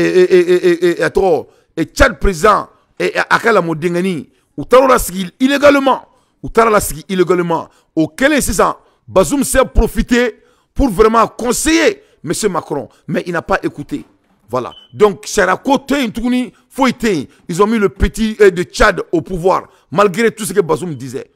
tɔgɔ Tchad président a ka lamɔdenkɛnin, u taara o lasigi illégalement, u taara lasigi illégalement. O kɛlen sisan, Bazoum s'est profité pour vraiment conseiller monsieur Macron, mais il n'a pas écouté. Voilà. Donc, sariya ko tɛ yen tuguni, foyi tɛ yen. Ils ont mis le petit de Tchad au pouvoir, malgré tout ce que Bazoum disait.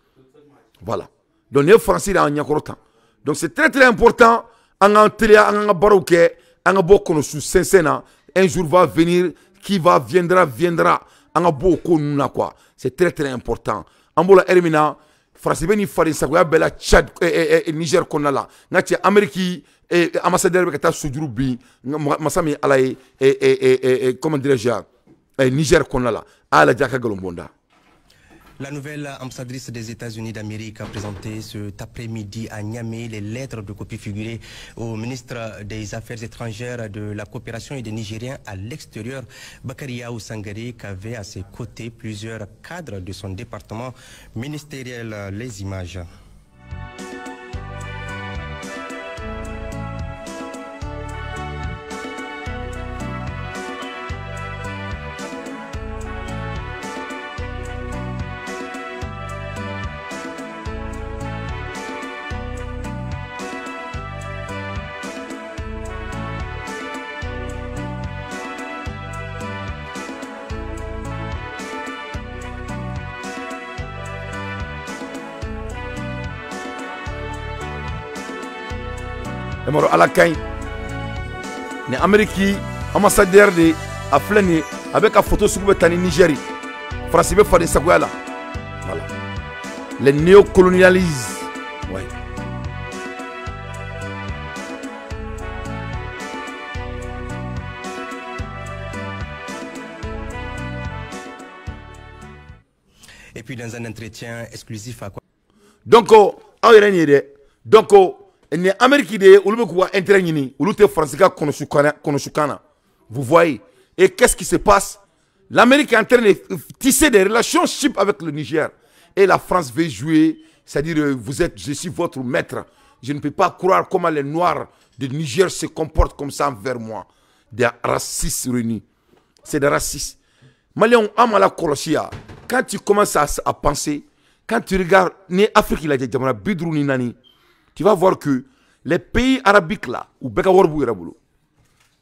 Voilà. Donc, les Français là en ɲɛkɔrɔ tan. Donc, c'est très très important. An k'an teliya, an k'an ka baaraw kɛ, an ka bɔ kɔnɔsu sɛnsɛn na. Un jour va venir, qui va viendra, viendra. An ka bɔ o ko ninnu na quoi. C'est très très important. An b'o la heure min na, Faransi bɛ nin fadensagoya bɛɛ la Tchad, Niger kɔnɔna la. N ka cɛ Amérique ambassadeur bɛ ka taa sojuru bin masa min Ala ye, comment dirais-je, Niger kɔnɔna la. A y'a lajɛ a ka nkalon bɔ n da. La nouvelle ambassadrice des États-Unis d'Amérique a présenté cet après-midi à Niamey les lettres de copie figurées au ministre des Affaires étrangères, de la coopération et des Nigériens à l'extérieur, Bakaria Sangaré, qui avait à ses côtés plusieurs cadres de son département ministériel. Les images. Emaro ala ka ɲi ni Amérique ambassadeur de a filɛ nin ye, a bɛ ka photo sugu bɛ ta ni Niger, Faransi bɛ faden sagoya la. Voilà, les néocolonialistes. Ouais. Et puis dans un entretien exclusif à quoi. Donc aw yɛrɛ nin ye dɛ. Donc ni Amérique de ye, olu bɛ k'u ka intérêt ɲini, olu tɛ Faransi ka kɔnɔsukan na. Vous voyez. Et qu'est-ce qui se passe? L'Amérique est en train de tisser des relations avec le Niger. Et la France veut jouer, c'est-à-dire vous êtes, je suis votre maître. Je ne peux pas croire comment les Noirs de Niger se comportent comme ça envers moi. Des racistes réunis. C'est des racistes. Maliens, an ma la kɔlɔsi ya. Quand tu commences à penser, quand tu regardes ni Afrique lajɛ, jamana 54, tu vas voir que les pays arabiques là, u bɛɛ ka wari b'u yɛrɛ bolo.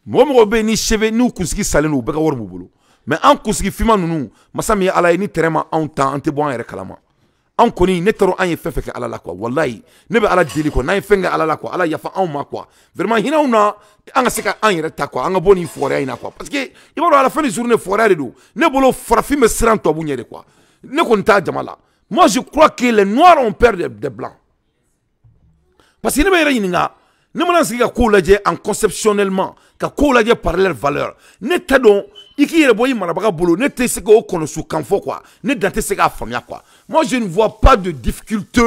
Mɔgɔ mɔgɔ bɛ yen ni cheveux n'u kunsigi salen don, u bɛɛ ka wari b'u bolo. Mais an kunsigi finman ninnu, masa min ye Ala ye, ni terrain ma anw tan, an tɛ bɔ an yɛrɛ kalama. Anw kɔni, ne t'a dɔn an ye fɛn fɛn kɛ Ala la quoi. Walayi, ne bɛ Ala deli quoi, n'an ye fɛn kɛ Ala la quoi, Ala yafa anw ma quoi. Vraiment, hinɛ anw na, an ka se ka an yɛrɛ ta quoi, an ka bɔ nin fɔrɛya in na quoi. Parce que i b'a dɔn, à la fin du journée, fɔrɛya de don. Ne bolo, farafin bɛ siran tubabu ɲɛ de quoi. Ne kɔni t'a jama la. Moi, je crois que les Noirs ont peur des Blancs. Parce que ne bɛ yɛrɛ ɲininka, ne mana sigi ka kow lajɛ en conceptionnellement, ka kow lajɛ par leur valeur, ne t'a dɔn i k'i yɛrɛ bɔ i marabaga bolo, ne tɛ se k'o kɔnɔsu kan fɔ quoi. Ne dan tɛ se k'a faamuya quoi. Moi, je ne vois pas de difficulté,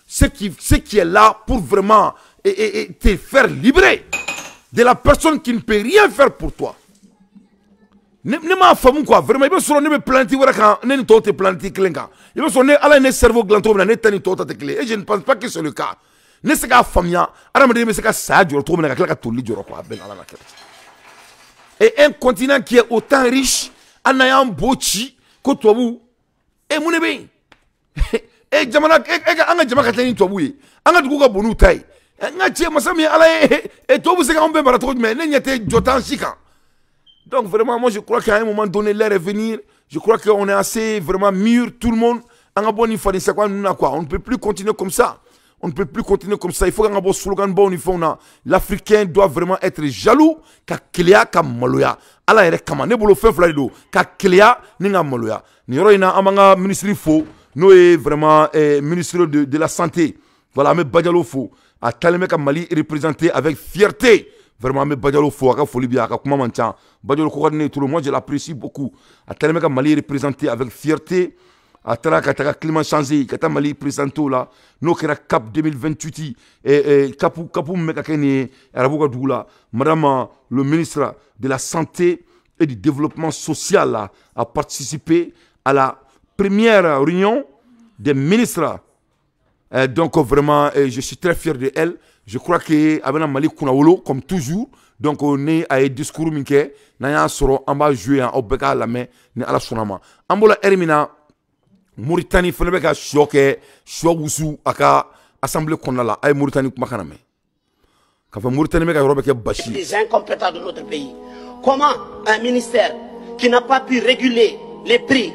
ce qui est là pour vraiment et te faire libérer de la personne qui ne peut rien faire pour toi. Ne m'a faamu quoi. Vraiment, i bɛ sɔrɔ ne bɛ planète wɛrɛ kan, ne ni tɔw tɛ planète kelen kan. I bɛ sɔrɔ ne Ala ye ne cerveau dilan cogo min na, ne ta ni tɔw ta tɛ kelen. Et je ne pense pas que c'est le cas. Ne se k'a faamuya, adamaden bɛ se ka saya jɔrɔ cogo min na, ka tila ka toli jɔrɔ quoi, a bɛɛ ni Ala na kɛra. Et un continent qui est autant riche, an n'an y'an bo ci ko tubabu e, mun de bɛ yen? E jamana e ka, an ka jama ka ca ni tubabu ye, an ka dugu ka bon n'u ta ye. N ka cɛ, masa min ye Ala ye, e tubabu bɛ se k'anw bɛɛ mara cogo jumɛn? Ne ɲɛ tɛ jɔ t'an si kan. Donc vraiment, moi, je crois qu'à un moment donné, l'heure est venue. Je crois qu'on est assez vraiment mûr, tout le monde. An ka bɔ nin faden sakwa ninnu na quoi. On ne peut plus continuer comme ça. On ne peut plus continuer comme ça. Il faut qu'an ka bɔ slogan baw ni fɛnw na. L'Africain doit vraiment être jaloux, ka keleya, ka maloya. Ala yɛrɛ kama, ne bolo, fɛn fila de don: ka keleya ni ka maloya. Nin yɔrɔ in na, an b'an ka ministre fo, n'o ye vraiment ministre de la Santé. Voilà, an bɛ Badialo fo. A taalen bɛ ka Mali représenter avec fierté. Vraiment, an bɛ Badialo fo, a ka foli bi, a ka kuma man ca. Badialo ko ka di ne ye trop. Moi, je l'apprécie beaucoup. A taalen bɛ ka Mali représenter avec fierté. A taara ka taga climat changer, ka taa Mali présenter o la, n'o kɛra CAP 2028, CAP min bɛ ka kɛ nin ye arabu ka dugu la. Madame le ministre de la Santé et du Développement social a participé à la première réunion des ministres. Donc vraiment, je suis très fier de elle. Je crois que a bɛna Mali kunnawolo comme toujours. Donc ne a ye discours min kɛ, n'an y'a sɔrɔ, an b'a jouer yan, aw bɛɛ k'a lamɛn ni Ala sɔnna ma. An bɔra heure min na, Mauritanie fana bɛ ka sɔ kɛ, sɔ wusu a ka assemblée kɔnɔna la. A ye Mauritanie kumakan lamɛn k'a fɔ Mauritanie bɛ ka yɔrɔ bɛ kɛ basi ye. Les incompétents de notre pays. Comment un ministère qui n'a pas pu réguler les prix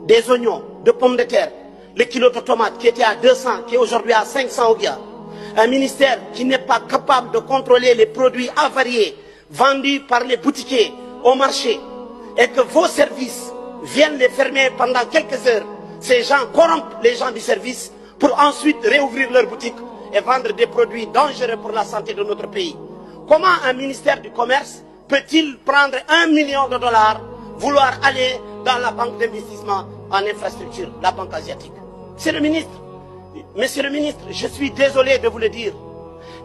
des oignons, de pommes de terre, le kilo de tomates qui était à 200, qui est aujourd'hui à 500 ouguiya, un ministère qui n'est pas capable de contrôler les produits avariés vendus par les boutiquiers au marché, et que vos services viennent les fermer pendant quelques heures, ces gens corrompent les gens du service pour ensuite réouvrir leur boutique et vendre des produits dangereux pour la santé de notre pays. Comment un ministère du Commerce peut-il prendre 1 million de dollars, vouloir aller dans la banque d'investissement en infrastructure, la Banque asiatique? Monsieur le ministre, monsieur le ministre, je suis désolé de vous le dire.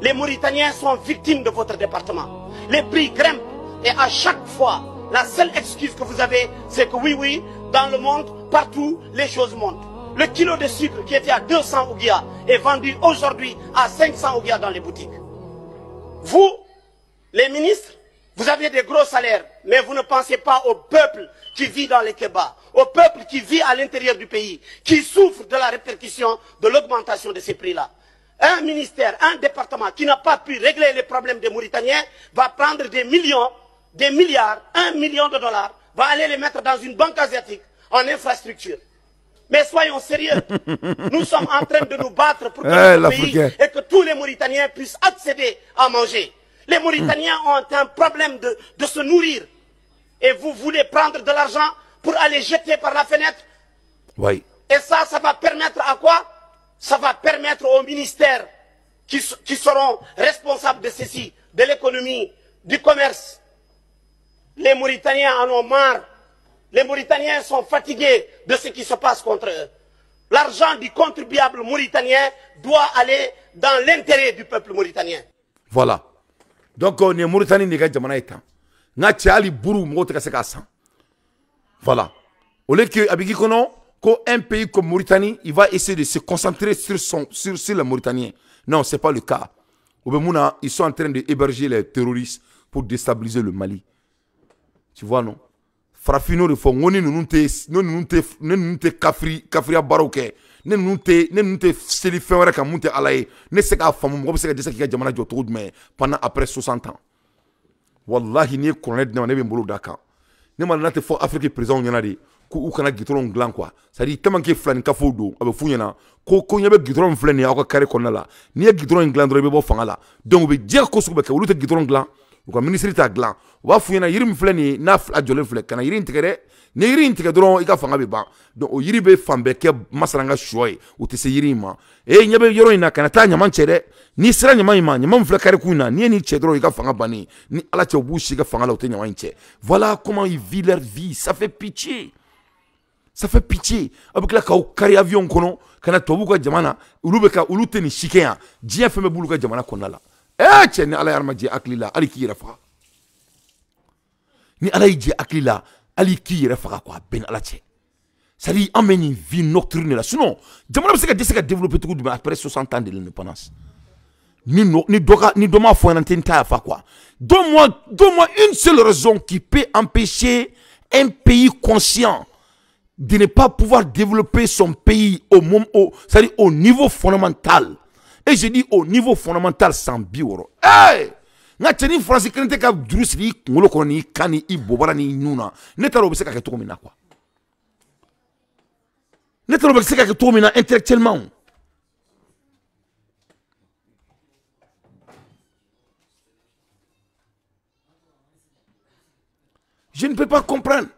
Les Mauritaniens sont victimes de votre département. Les prix grimpent et à chaque fois, la seule excuse que vous avez, c'est que oui, dans le monde, partout, les choses montent. Le kilo de sucre qui était à 200 ouguiya est vendu aujourd'hui à 500 ouguiya dans les boutiques. Vous, les ministres, vous avez des gros salaires, mais vous ne pensez pas au peuple qui vit dans les kebas, au peuple qui vit à l'intérieur du pays, qui souffre de la répercussion de l'augmentation de ces prix-là. Un ministère, un département qui n'a pas pu régler les problèmes des Mauritaniens va prendre des millions, des milliards, 1 million de dollars, va aller les mettre dans une banque asiatique en infrastructure. Mais soyons sérieux. Nous sommes en train de nous battre pour que Eh, notre pays l'Africain. Et que tous les Mauritaniens puissent accéder à manger. Les Mauritaniens ont un problème de se nourrir. Et vous voulez prendre de l'argent pour aller jeter par la fenêtre. Et ça va permettre à quoi? Ça va permettre aux ministères qui seront responsables de ceci, de l'économie, du commerce. Les Mauritaniens en ont marre. Les Mauritaniens sont fatigués de ce qui se passe contre eux. L'argent du contribuable mauritanien doit aller dans l'intérêt du peuple mauritanien. Voilà. Donc nin ye Mauritanie de ka jamana ye tan. N ka cɛ, hali buru, mɔgɔw tɛ ka se k'a san. Voilà. Au lieu que a bɛ k'i kɔnɔ ko un pays comme Mauritanie, il va essayer de se concentrer sur les Mauritaniens. Non, c'est pas le cas. U bɛ mun na? Ils sont en train de héberger les terroristes pour déstabiliser le Mali. Tu vois, non? Farafin de fɔ n ko ni ninnu tɛ kafiriya baaraw kɛ, ne ninnu tɛ seli fɛn wɛrɛ kan mun tɛ Ala ye, ne se k'a faamu mɔgɔ bɛ se ka dɛsɛ k'i ka jamana jɔ cogo jumɛn pendant après 60 ans. Wallahi n'i ye kuranɛ di ne ma, ne bɛ n bolo d'a kan. Ne ma n'a tɛ fɔ Afrique président ɲɛna de k'u kana goudron dilan quoi. C'est à dire tellement que filani kafow don, a bɛ f'u ɲɛna ko ɲɛ bɛ goudron filɛ nin ye aw ka carré kɔnɔna la, n'i ye goudron in dilan dɔrɔn i bɛ bɔ fanga la. Donc u bɛ diɲɛ ko sugu bɛɛ kɛ, olu tɛ goudron dilan, u ka ministre t'a dilan. U b'a f'u ɲɛna yiri min filɛ nin ye n'a jɔlen filɛ, kana yiri in tigɛ dɛ, ni yiri in tigɛ dɔrɔn i ka fanga bɛ ban. Donc o yiri bɛ fan bɛɛ kɛ masaran ka sɔ ye, u tɛ se yiri in ma. E ɲɛ bɛ yɔrɔ in na, kana taa ɲaman cɛ dɛ, n'i sera ɲaman in ma, ɲaman min filɛ carré kun in na, n'i ye nin cɛ dɔrɔn i ka fanga bannen. Ni Ala cɛ u b'u si ka fanga la, u tɛ ɲaman in cɛ. Voilà comment ils vivent leur vie, ça fait pitié. Ça fait pitié. A bɛ tila k'aw kari avion kɔnɔ ka na tubabuw ka jamana na, olu bɛ ka olu tɛ nin si kɛ yan, diɲɛ fɛn bɛɛ b'olu ka jamana kɔnɔna la. Eh cɛ, ni Ala ye hadamaden jɛ hakili la, hali k'i yɛrɛ faga. Ni Ala y'i jɛ hakili la, hali k'i yɛrɛ faga quoi, a bɛɛ ni Ala cɛ. C'est à dire an bɛ nin vie nocturne la, sinon jamana bɛ se ka dɛsɛ ka développer cogo jumɛn après 60 ans de l'indépendance. Ni dɔ m'a fɔ ɲɛna, n tɛ n ta yafa quoi. Donne-moi une seule raison qui peut empêcher un pays conscient de ne pas pouvoir développer son pays c'est-à-dire au niveau fondamental. Et je dis au niveau fondamental sans biworo. Hey! Nga cɛ ni France kelen tɛ ka juru siri i kunkolo kɔnɔ n'i kan ni i bobara n'i nun na. Ne t'a dɔn o bɛ se ka kɛ cogo min na quoi. Ne t'a dɔn o bɛ se ka kɛ cogo min na intellectuellement. Je ne peux pas comprendre.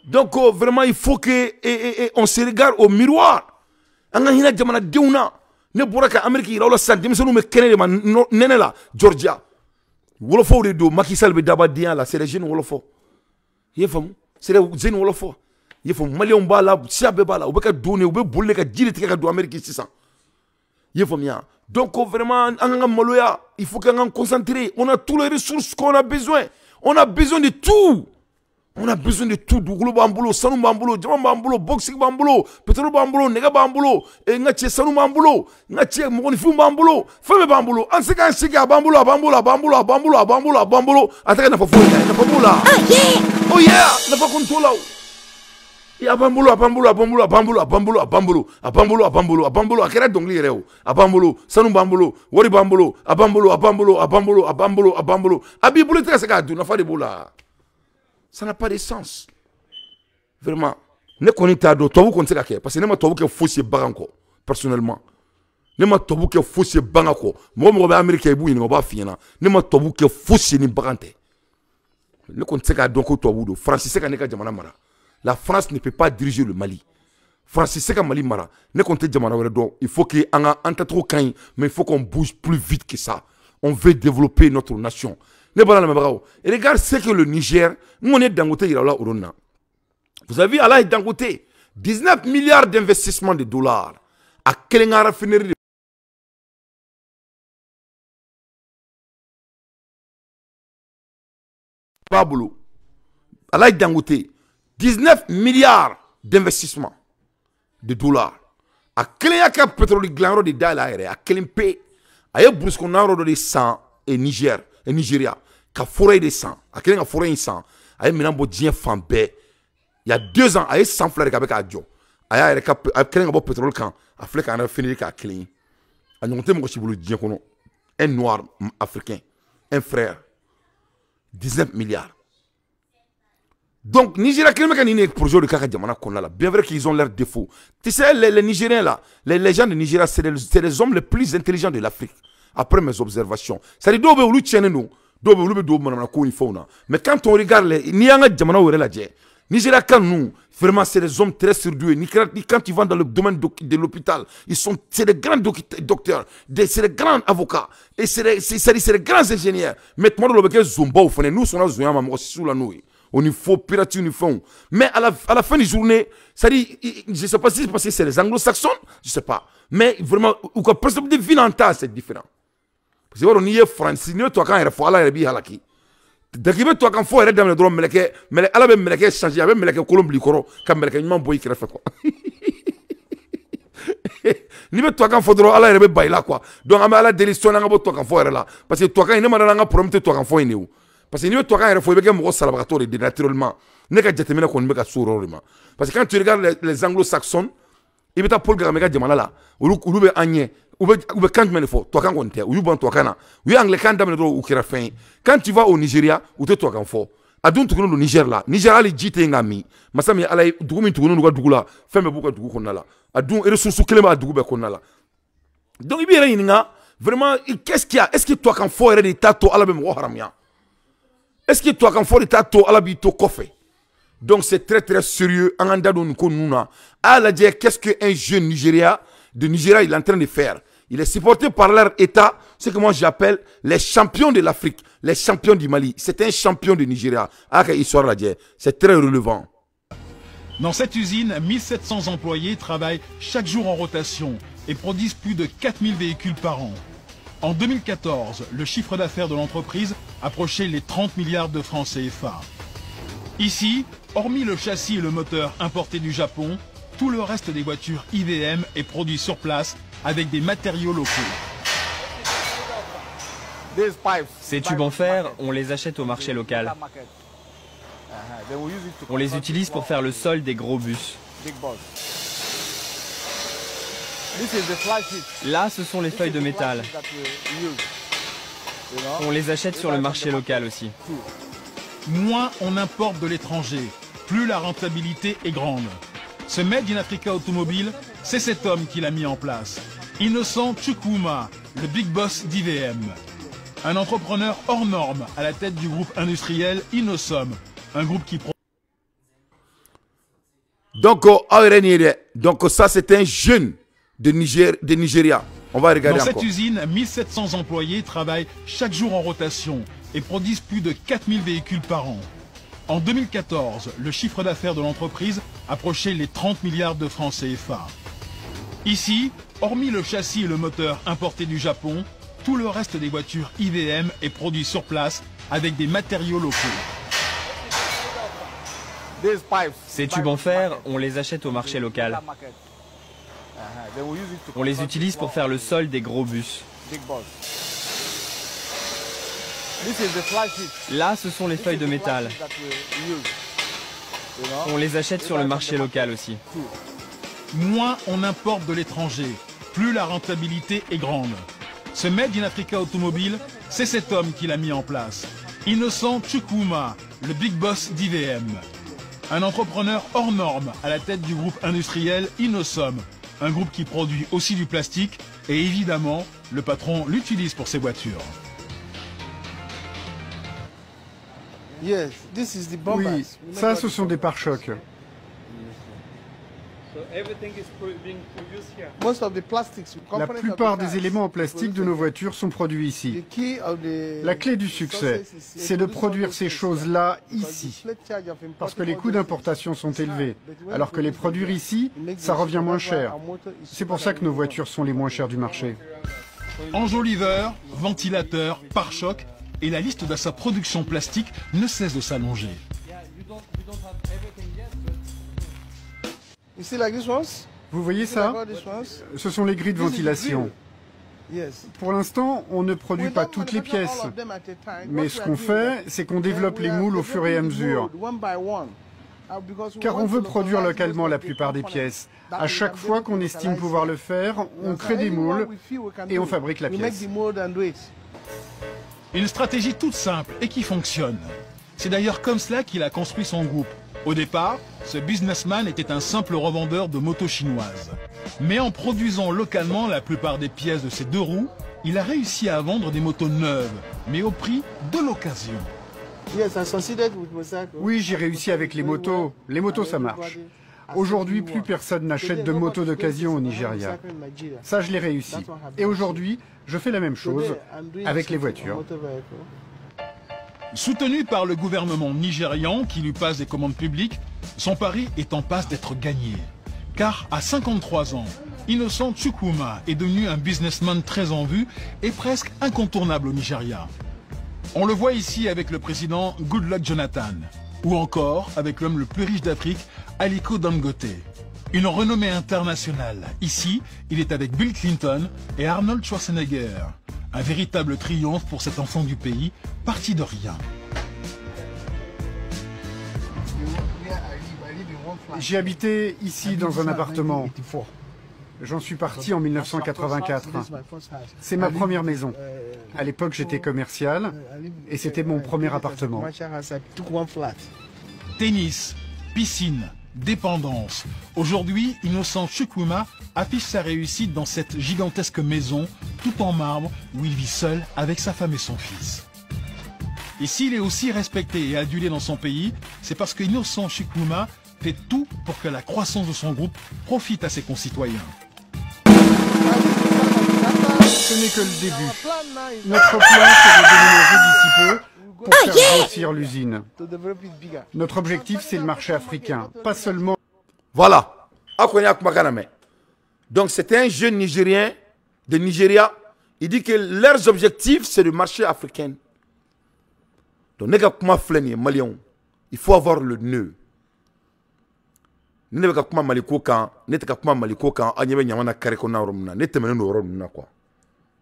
Donc vraiment il faut que on se regarde au miroir. An ka hinɛ jamanadenw na. Ne bɔra ka Amérique yira aw la sisan, denmisɛnninw bɛ kɛnɛ de ma nɛnɛ la Georgia. Wolofow de don, Macky Sall bɛ dabadenya la, c'est les jeunes wolofɔ. I ye faamu? C'est les jeunes wolofɔ. I ye faamu? Maliyɛnw b'a la, siya bɛɛ b'a la, u bɛ ka don de, u bɛ boli de ka ji de tigɛ ka don Amérique sisan. I ye faamuya? Donc vraiment an ka maloya, il faut qu'an ka concentrer. On a tous les ressources qu'on a besoin. On a besoin de tout. On a besoin de tout. Dugukolo b'an bolo, sanu b'an bolo, jama b'an bolo, bauxite b'an bolo, pétrole b'an bolo, nɛgɛ b'an bolo, n ka cɛ sanu b'an bolo, n ka cɛ mɔgɔninfinw b'an bolo, fɛn bɛɛ b'an bolo. An se k'an sigi, a b'an bolo, a b'an bolo, a b'an bolo, a b'an bolo, a b'an bolo, a b'an bolo. A tɛ ka nafa foyi ɲɛ, nafa b'o la. Oh yeah, nafa kɔni t'o la o. A b'an bolo, a b'an bolo, a b'an bolo, a b'an bolo, a b'an bolo, a b'an bolo, a b'an bolo, a b'an bolo, a b'an bolo. A kɛra dɔnkili yɛrɛ o. A b'an bolo, sanu b'an bolo, wari b'an bolo, a b'an bolo, a b'an bolo, a b'an bolo, a b'an bolo, a b'an bolo. A b'i bolo i tɛ ka se k'a dun, nafa de b'o la. Ça n'a pas de sens. Vraiment. Ne kɔni t'a dɔn tubabu kɔni tɛ se ka kɛ parce que ne ma tubabu kɛ fosi ye bagan kɔ personnellement. Ne ma tubabu kɛ fosi ye bagan kɔ. Mɔgɔ mɔgɔ bɛ Amérique i b'u ɲininka u b'a f'i ɲɛna. Ne ma tubabu kɛ fosi ye ni bagan tɛ. Ne kɔni tɛ se k'a dɔn ko tubabu don. France tɛ se ka ne ka jamana mara. La France ne peut pas diriger le Mali. France tɛ se ka Mali mara. Ne kɔni tɛ jamana wɛrɛ dɔn. Il faut que an ka an tacogo ka ɲi, mais il faut qu'on bouge plus vite que ça. On veut développer notre nation. Ne bɔra lamɛnbagaw, regarde ce que le Niger, n kɔni ye Dangote yira la o don na. Vous avez vu Alaye Dangote, 19 milliards d'investissements de dollars a kelen ka raffinerie de b'a bolo. Alaye Dangote, 19 milliards d'investissements de dollars a kelen y'a ka pétrole dilanyɔrɔ de dayɛlɛ a yɛrɛ, a kelen pe. A ye brousse kɔnɔna yɔrɔ dɔ de san Niger. Nigeria ka forêt de san, a kelen ka forêt in san, a ye minɛn bɔ diɲɛ fan bɛɛ. Il y a 2 ans, a ye san 2 de kɛ a bɛ k'a jɔ. A y'a yɛrɛ ka a kelen ka bɔ pétrole kan, a filɛ k'a raffinerie k'a kelen ye. A ɲɔgɔn tɛ mɔgɔ si bolo diɲɛ kɔnɔ. Un noir africain, un frère, 19 milliards. Donc Nigeria kelen bɛ ka nin de projet de k'a ka jamana kɔnɔna la. Bien vrai qu'ils ont leurs défauts. Tu sais, les Nigériens là, les gens de Nigeria, c'est les hommes les plus intelligents de l'Afrique. Après mes observations, c'est-à-dire dɔw bɛ olu tiɲɛnen don, dɔw bɛ olu bɛ don manamana ko ni fɛnw na. Mais quand on regarde les, n'i y'an ka jamanaw yɛrɛ lajɛ, Nigeria kan ninnu, vraiment c'est des hommes très surdoués. Quand ils vont dans le domaine de l'hôpital, ils sont, c'est des grands docteurs, c'est des grands avocats, et c'est des grands ingénieurs. Mais tuma dɔw la u bɛ kɛ zonbaw fana, n'u sɔnna zonya ma mɔgɔ si la n'o ye. Au niveau pirate ni fɛnw. Mais à la fin de journée, c'est-à-dire, je sais pas si c'est parce que c'est les anglo-saxons, je sais pas. Mais vraiment, u ka perspective de vie n'an ta, c'est différent. Parce que n'i ye Faransi, n'i ye tubabukan yɛrɛ fɔ, Ala yɛrɛ b'i halaki. Dès k'i bɛ tubabukan fɔ yɛrɛ daminɛ dɔrɔn, mɛlɛkɛ, Ala bɛ mɛlɛkɛ changer, a bɛ mɛlɛkɛ kolon bila i kɔrɔ ka mɛlɛkɛ ɲuman bɔ i kɛrɛfɛ quoi. N'i bɛ tubabukan fɔ dɔrɔn, Ala yɛrɛ bɛ ba i la quoi. Donc an bɛ Ala deli sɔnni an ka bɔ tubabukan fɔ yɛrɛ la. Parce que tubabukan in, ne ma dala an ka problème tɛ tubabukan fɔ in de o. Parce que n'i bɛ tubabukan yɛrɛ fɔ, i bɛ kɛ mɔgɔ salabagatɔ de ye naturellement. Ne ka jateminɛ kɔni bɛ ka s'o yɔrɔ de ma. Parce que quand tu regardes les anglo-saxons, i bɛ taa Paul Kagame ka jamana la, olu bɛ an ɲɛ. U bɛ kan jumɛn de fɔ? Tubabukan kɔni tɛ. U y'u ban tubabukan na. U ye anglais kan daminɛ dɔrɔn, u kɛra fɛn ye. Quand tu vas au Nigeria, u tɛ tubabukan fɔ. A dun tugunnen don Niger la. Niger hali ji tɛ yen ka min. Masa min Ala ye dugu min tugunnen don u ka dugu la, fɛn bɛɛ b'u ka dugu kɔnɔna la. A dun ressource kelen b'a dugu bɛɛ kɔnɔna la. Donc i b'i yɛrɛ ɲininka vraiment, qu'est-ce qu'il y a? Est-ce que tubabukan fɔ yɛrɛ de t'a to Ala bɛ mɔgɔ haramuya? Est-ce que tubabukan fɔ de t'a to Ala b'i to kɔfɛ? Donc c'est très très sérieux. An k'an da don nin ko ninnu na. A y'a lajɛ, qu'est-ce qu'un jeune Nigeria de Nigeria il est en train de faire? Il est supporté par leur État, ce que moi j'appelle les champions de l'Afrique, les champions du Mali. C'est un champion du Nigeria. Ah, histoire là, c'est très relevant. Dans cette usine, 1700 employés travaillent chaque jour en rotation et produisent plus de 4000 véhicules par an. En 2014, le chiffre d'affaires de l'entreprise approchait les 30 milliards de francs CFA. Ici, hormis le châssis et le moteur importés du Japon, tout le reste des voitures IVM est produit sur place avec des matériaux locaux. Ces tubes en fer, on les achète au marché local. On les utilise pour faire le sol des gros bus. Là, ce sont les feuilles de métal. On les achète sur le marché local aussi. Moins on importe de l'étranger, plus la rentabilité est grande. Ce Made in Africa Automobile, c'est cet homme qui l'a mis en place. Innocent Chukwuma, le big boss d'IVM. Un entrepreneur hors norme à la tête du groupe industriel Innossum, un groupe qui... Donc, donc ça c'est un jeune de Nigeria. On va regarder Dans encore. Cette usine, 1700 employés travaillent chaque jour en rotation et produisent plus de 4000 véhicules par an. En 2014, le chiffre d'affaires de l'entreprise approchait les 30 milliards de francs CFA. Ici, hormis le châssis et le moteur importés du Japon, tout le reste des voitures IVM est produit sur place avec des matériaux locaux. Ces tubes en fer, on les achète au marché local. On les utilise pour faire le sol des gros bus. Là, ce sont les feuilles de métal. On les achète sur le marché local aussi. Moins on importe de l'étranger, plus la rentabilité est grande. Ce Made in Africa Automobile, c'est cet homme qui l'a mis en place. Innocent Chukwuma, le big boss d'IVM. Un entrepreneur hors norme à la tête du groupe industriel Innossum, un groupe qui produit aussi du plastique et évidemment, le patron l'utilise pour ses voitures. Oui, ça ce sont des pare-chocs. La plupart des éléments en plastique de nos voitures sont produits ici. La clé du succès, c'est de produire ces choses-là ici, parce que les coûts d'importation sont élevés, alors que les produire ici, ça revient moins cher. C'est pour ça que nos voitures sont les moins chères du marché. Enjoliveur, ventilateur, pare-choc, et la liste de sa production plastique ne cesse de s'allonger. Vous voyez ça? Ce sont les grilles de ventilation. Pour l'instant, on ne produit pas toutes les pièces. Mais ce qu'on fait, c'est qu'on développe les moules au fur et à mesure. Car on veut produire localement la plupart des pièces. À chaque fois qu'on estime pouvoir le faire, on crée des moules et on fabrique la pièce. Une stratégie toute simple et qui fonctionne. C'est d'ailleurs comme cela qu'il a construit son groupe. Au départ, ce businessman était un simple revendeur de motos chinoises. Mais en produisant localement la plupart des pièces de ses deux roues, il a réussi à vendre des motos neuves, mais au prix de l'occasion. Oui, j'ai réussi avec les motos. Les motos, ça marche. Aujourd'hui, plus personne n'achète de motos d'occasion au Nigeria. Ça, je l'ai réussi. Et aujourd'hui, je fais la même chose avec les voitures. Soutenu par le gouvernement nigérian qui lui passe des commandes publiques, son pari est en passe d'être gagné. Car à 53 ans, Innocent Chukwuma est devenu un businessman très en vue et presque incontournable au Nigeria. On le voit ici avec le président Goodluck Jonathan, ou encore avec l'homme le plus riche d'Afrique, Aliko Dangote. Une renommée internationale. Ici, il est avec Bill Clinton et Arnold Schwarzenegger. Un véritable triomphe pour cet enfant du pays, parti de rien. J'ai habité ici dans un appartement. J'en suis parti en 1984. C'est ma première maison. À l'époque, j'étais commercial et c'était mon premier appartement. Tennis, piscine, dépendance. Aujourd'hui, Innocent Chukwuma affiche sa réussite dans cette gigantesque maison, tout en marbre, où il vit seul avec sa femme et son fils. Et s'il est aussi respecté et adulé dans son pays, c'est parce que Innocent Chukwuma fait tout pour que la croissance de son groupe profite à ses concitoyens. Ce n'est que le début. Notre plan, c'est de déménager d'ici peu pour faire grossir l'usine. Notre objectif, c'est le marché africain, pas seulement... Voilà. Donc c'était un jeune Nigérien de Nigeria. Il dit que leurs objectifs, c'est le marché africain. Donc, il faut avoir le nœud. Ne bɛ ka kuma Maliko kan, ne tɛ ka kuma Maliko kan, an ɲɛ bɛ ɲama na carré kɔnɔna yɔrɔ min na, ne tɛmɛnen don o yɔrɔ ninnu na quoi.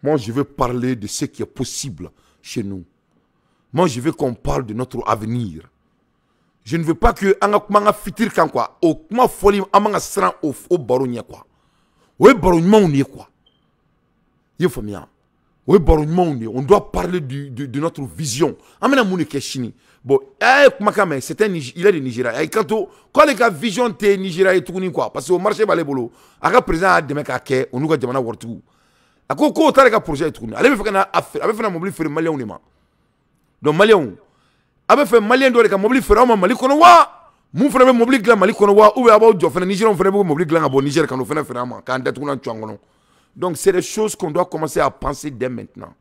Moi, je veux parler de ce qui est possible chez nous. Moi, je veux qu'on parle de notre avenir. Je ne veux pas que an ka kuma an ka futur kan quoi. O kuma fɔli an man ka siran o baro ɲɛ quoi. O ye baro ɲumanw de ye quoi. I ye faamuya? O ye baro ɲumanw de ye. On doit parler de notre vision. An bɛna mun de kɛ sini? Bon, kumakan mɛn, c'est un, il est de Nigeria. A y'i kanto k'ale ka vision tɛ Nigeria ye tuguni quoi, parce que o marché b'ale bolo. A ka président y'a dɛmɛ k'a kɛ o n'u ka jamana waritigiw. A ko k'o t'ale ka projet ye tuguni. Ale bɛ fɛ ka na a bɛ fɛ ka mobili feere maliyɛnw de ma. Donc maliyɛnw, a bɛ fɛ maliyɛn dɔ de ka mobili feere aw ma Mali kɔnɔ wa? Mun fana bɛ mobili dilan Mali kɔnɔ wa? Ou bien a b'aw jɔ fana Nigériens fana b'o mobili dilan ka bɔ Niger ka n'o fana feere an ma k'an datugu n'an cu an kɔnɔ. Donc c'est des choses qu'on doit commencer à penser dès maintenant.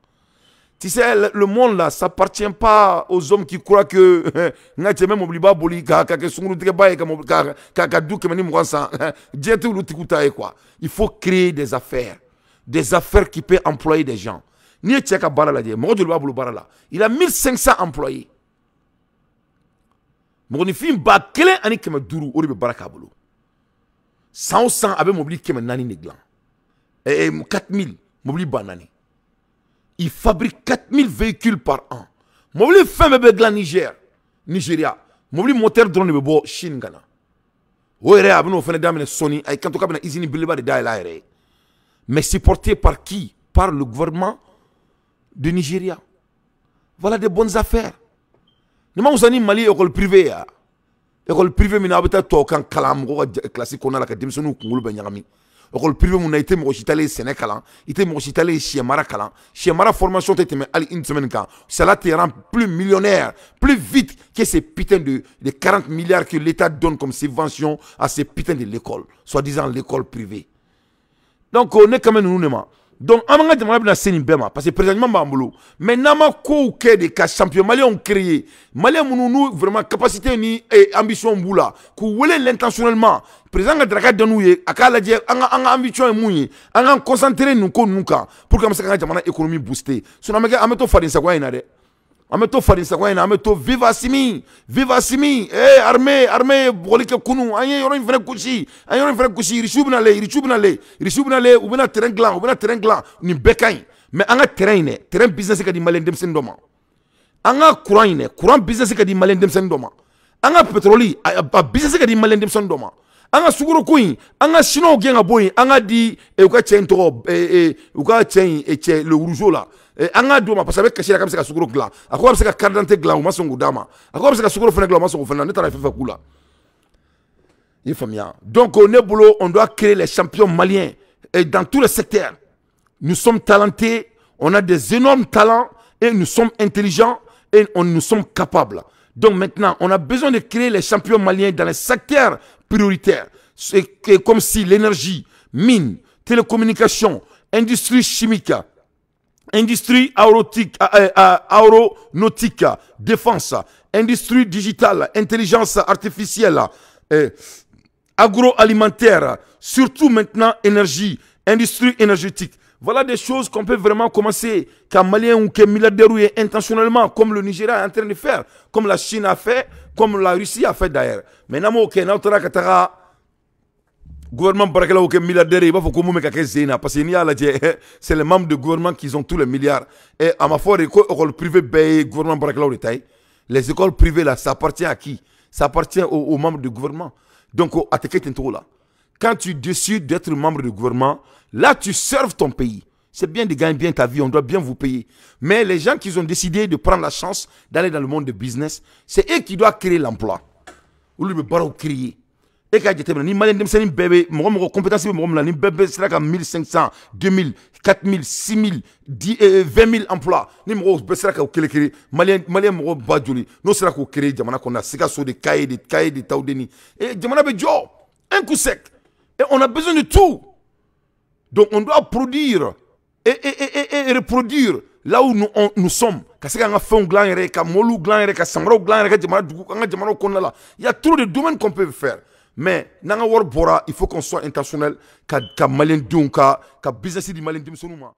Tu sais, le monde là, ça appartient pas aux hommes qui croient que nga cɛ bɛ mobiliba boli ka kɛ sunkurutigɛba ye ka du 120 san diɲɛ tɛ olu tigiw ta ye quoi. Il faut créer des affaires qui peuvent employer des gens. N'i ye cɛ ka baara lajɛ, mɔgɔ joli b'a bolo baara la? Il a 1500 employés. Mɔgɔninfin 1500 o de bɛ baara k'a bolo. San o san a bɛ mobili 400 de dilan. 4000 mobili 4000. Il fabrique 4000 véhicules par an. Mobili fɛn bɛɛ bɛ dilan Niger, Nigeria. Mobili moteur dɔrɔn de bɛ bɔ Chine ka na. O yɛrɛ a bɛn'o fana daminɛ sɔɔni. A y'i kanto k'a bɛna usine belebeleba de dayɛlɛ a yɛrɛ ye. Mais supporté par qui? Par le gouvernement de Nigeria. Voilà des bonnes affaires. Ni ma wusa ni Mali école privée ya. École privée min na a bɛ taa tubabukan kalan mɔgɔw ka classe kɔnɔna la ka denmisɛnninw kunkolo bɛɛ ɲagami. École privée mun na i tɛ mɔgɔ si talen sɛnɛ kalan, i tɛ mɔgɔ si talen sɛ mara kalan. Sɛ mara formation tɛ tɛmɛ hali une semaine kan. Cela te rend plus millionnaire, plus vite que ces putains de 40 milliards que l'État donne comme subvention à ces putains de l'école, soi-disant l'école privée. Donc ne kan bɛ ninnu de ma. Donc an b'an ka jamana bɛna se nin bɛɛ ma parce que président ɲuman b'an bolo. Mais n'an ma kow kɛ de ka champion maliyɛnw créer, maliyɛn minnu n'u vraiment capacité ni ambition b'u la, k'u wele l'intentionnellement, président ka daraka dɔn n'u ye, a k'a lajɛ an ka ambition ye mun ye, an k'an concentrer nin ko ninnu kan pour que an bɛ se k'an ka jamana économie booster. Sinon an bɛ kɛ an bɛ to fadensagoya in na dɛ. An bɛ to fadensagoya in na, an bɛ to vive Assimi, vive Assimi, eh armée, armée bugɔli kɛ kunun, an ye yɔrɔ in fana gosi, an ye yɔrɔ in fana gosi, Irisiw bɛna le, Irisiw bɛna le, Irisiw bɛna le, u bɛna terrain dilan, u bɛna terrain dilan, nin bɛɛ ka ɲi. Mais an ka terrain in dɛ, terrain business ka di maliyɛn denmisɛnnin dɔ ma. An ka courant in dɛ, courant business ka di maliyɛn denmisɛnnin dɔ ma. An ka pétrole a business ka di maliyɛn denmisɛnnin dɔ ma. An ka sukaro ko in, an ka chinois gɛn ka bɔ yen, an ka di u ka cɛ in tɔgɔ, u ka cɛ in cɛ le rougeau la. An k'a d'o ma parce que a bɛ kasi la k'a bɛ se ka sukaro dilan. A ko a bɛ se ka carte d'identité dilan, u ma sɔn k'o d'a ma. A ko a bɛ se ka sukaro fana dilan, u ma sɔn k'o fana. Ne taara fɛn fɛn k'u la. I faamuya? Donc ne bolo, on doit créer les champions maliens et dans tous les secteurs. Nous sommes talentés, on a des énormes talents et nous sommes intelligents et nous sommes capables. Donc maintenant, on a besoin de créer les champions maliens dans les secteurs prioritaires. C'est comme si l'énergie, mine, télécommunications, industrie chimique, industrie aéronautique, défense, industrie digitale, intelligence artificielle, agroalimentaire, surtout maintenant énergie, industrie énergétique. Voilà des choses qu'on peut vraiment commencer, qu'un Malien ou qu'un milliardaire intentionnellement, comme le Nigeria est en train de faire, comme la Chine a fait, comme la Russie a fait d'ailleurs. Maintenant, ok, gouvernement barakɛlaw kɛ milliardaire ye, i b'a fɔ ko mun bɛ ka kɛ zen na, parce que n'i y'a lajɛ, c'est les membres du gouvernement qui ont tous les milliards. Et a ma fɔ de ko école privée bɛɛ ye gouvernement baarakɛlaw de ta ye. Les écoles privées là, ça appartient à qui? Ça appartient aux membres du gouvernement. Donc a tɛ kɛ ten cogo la. Quand tu décides d'être membre du gouvernement, là tu serves ton pays. C'est bien de gagner bien ta vie, on doit bien vous payer. Mais les gens qui ont décidé de prendre la chance d'aller dans le monde de business, c'est eux qui doivent créer l'emploi. Olu bɛ baaraw créer. E k'a jateminɛ, ni malien denmisɛnnin bɛɛ bɛ, mɔgɔ mɔgɔ compétence bɛ mɔgɔ min na, ni bɛɛ bɛ sera ka 1500, 2000, 4000, 6000, 10, 20 000 emplois, ni mɔgɔw bɛɛ sera k'o kelen créer, malien mɔgɔ ba joli n'o sera k'o créer jamana kɔnɔ, Sikaso de, Kaye de, Kaye de, Tawudeni, jamana bɛ jɔ un coup sec. Et on a besoin de tout. Donc on doit produire et reproduire là où nous sommes. Ka se k'an ka fɛnw dilan yɛrɛ, ka mɔbiliw dilan yɛrɛ, ka samaraw dilan yɛrɛ, ka jamana dugu, an ka jamanaw kɔnɔna la. Il y a trop de domaines qu'on peut faire. Mais n'an ka wari bɔra, il faut qu'on soit intentionnel ka malien denw ka business di malien denmisɛnninw ma.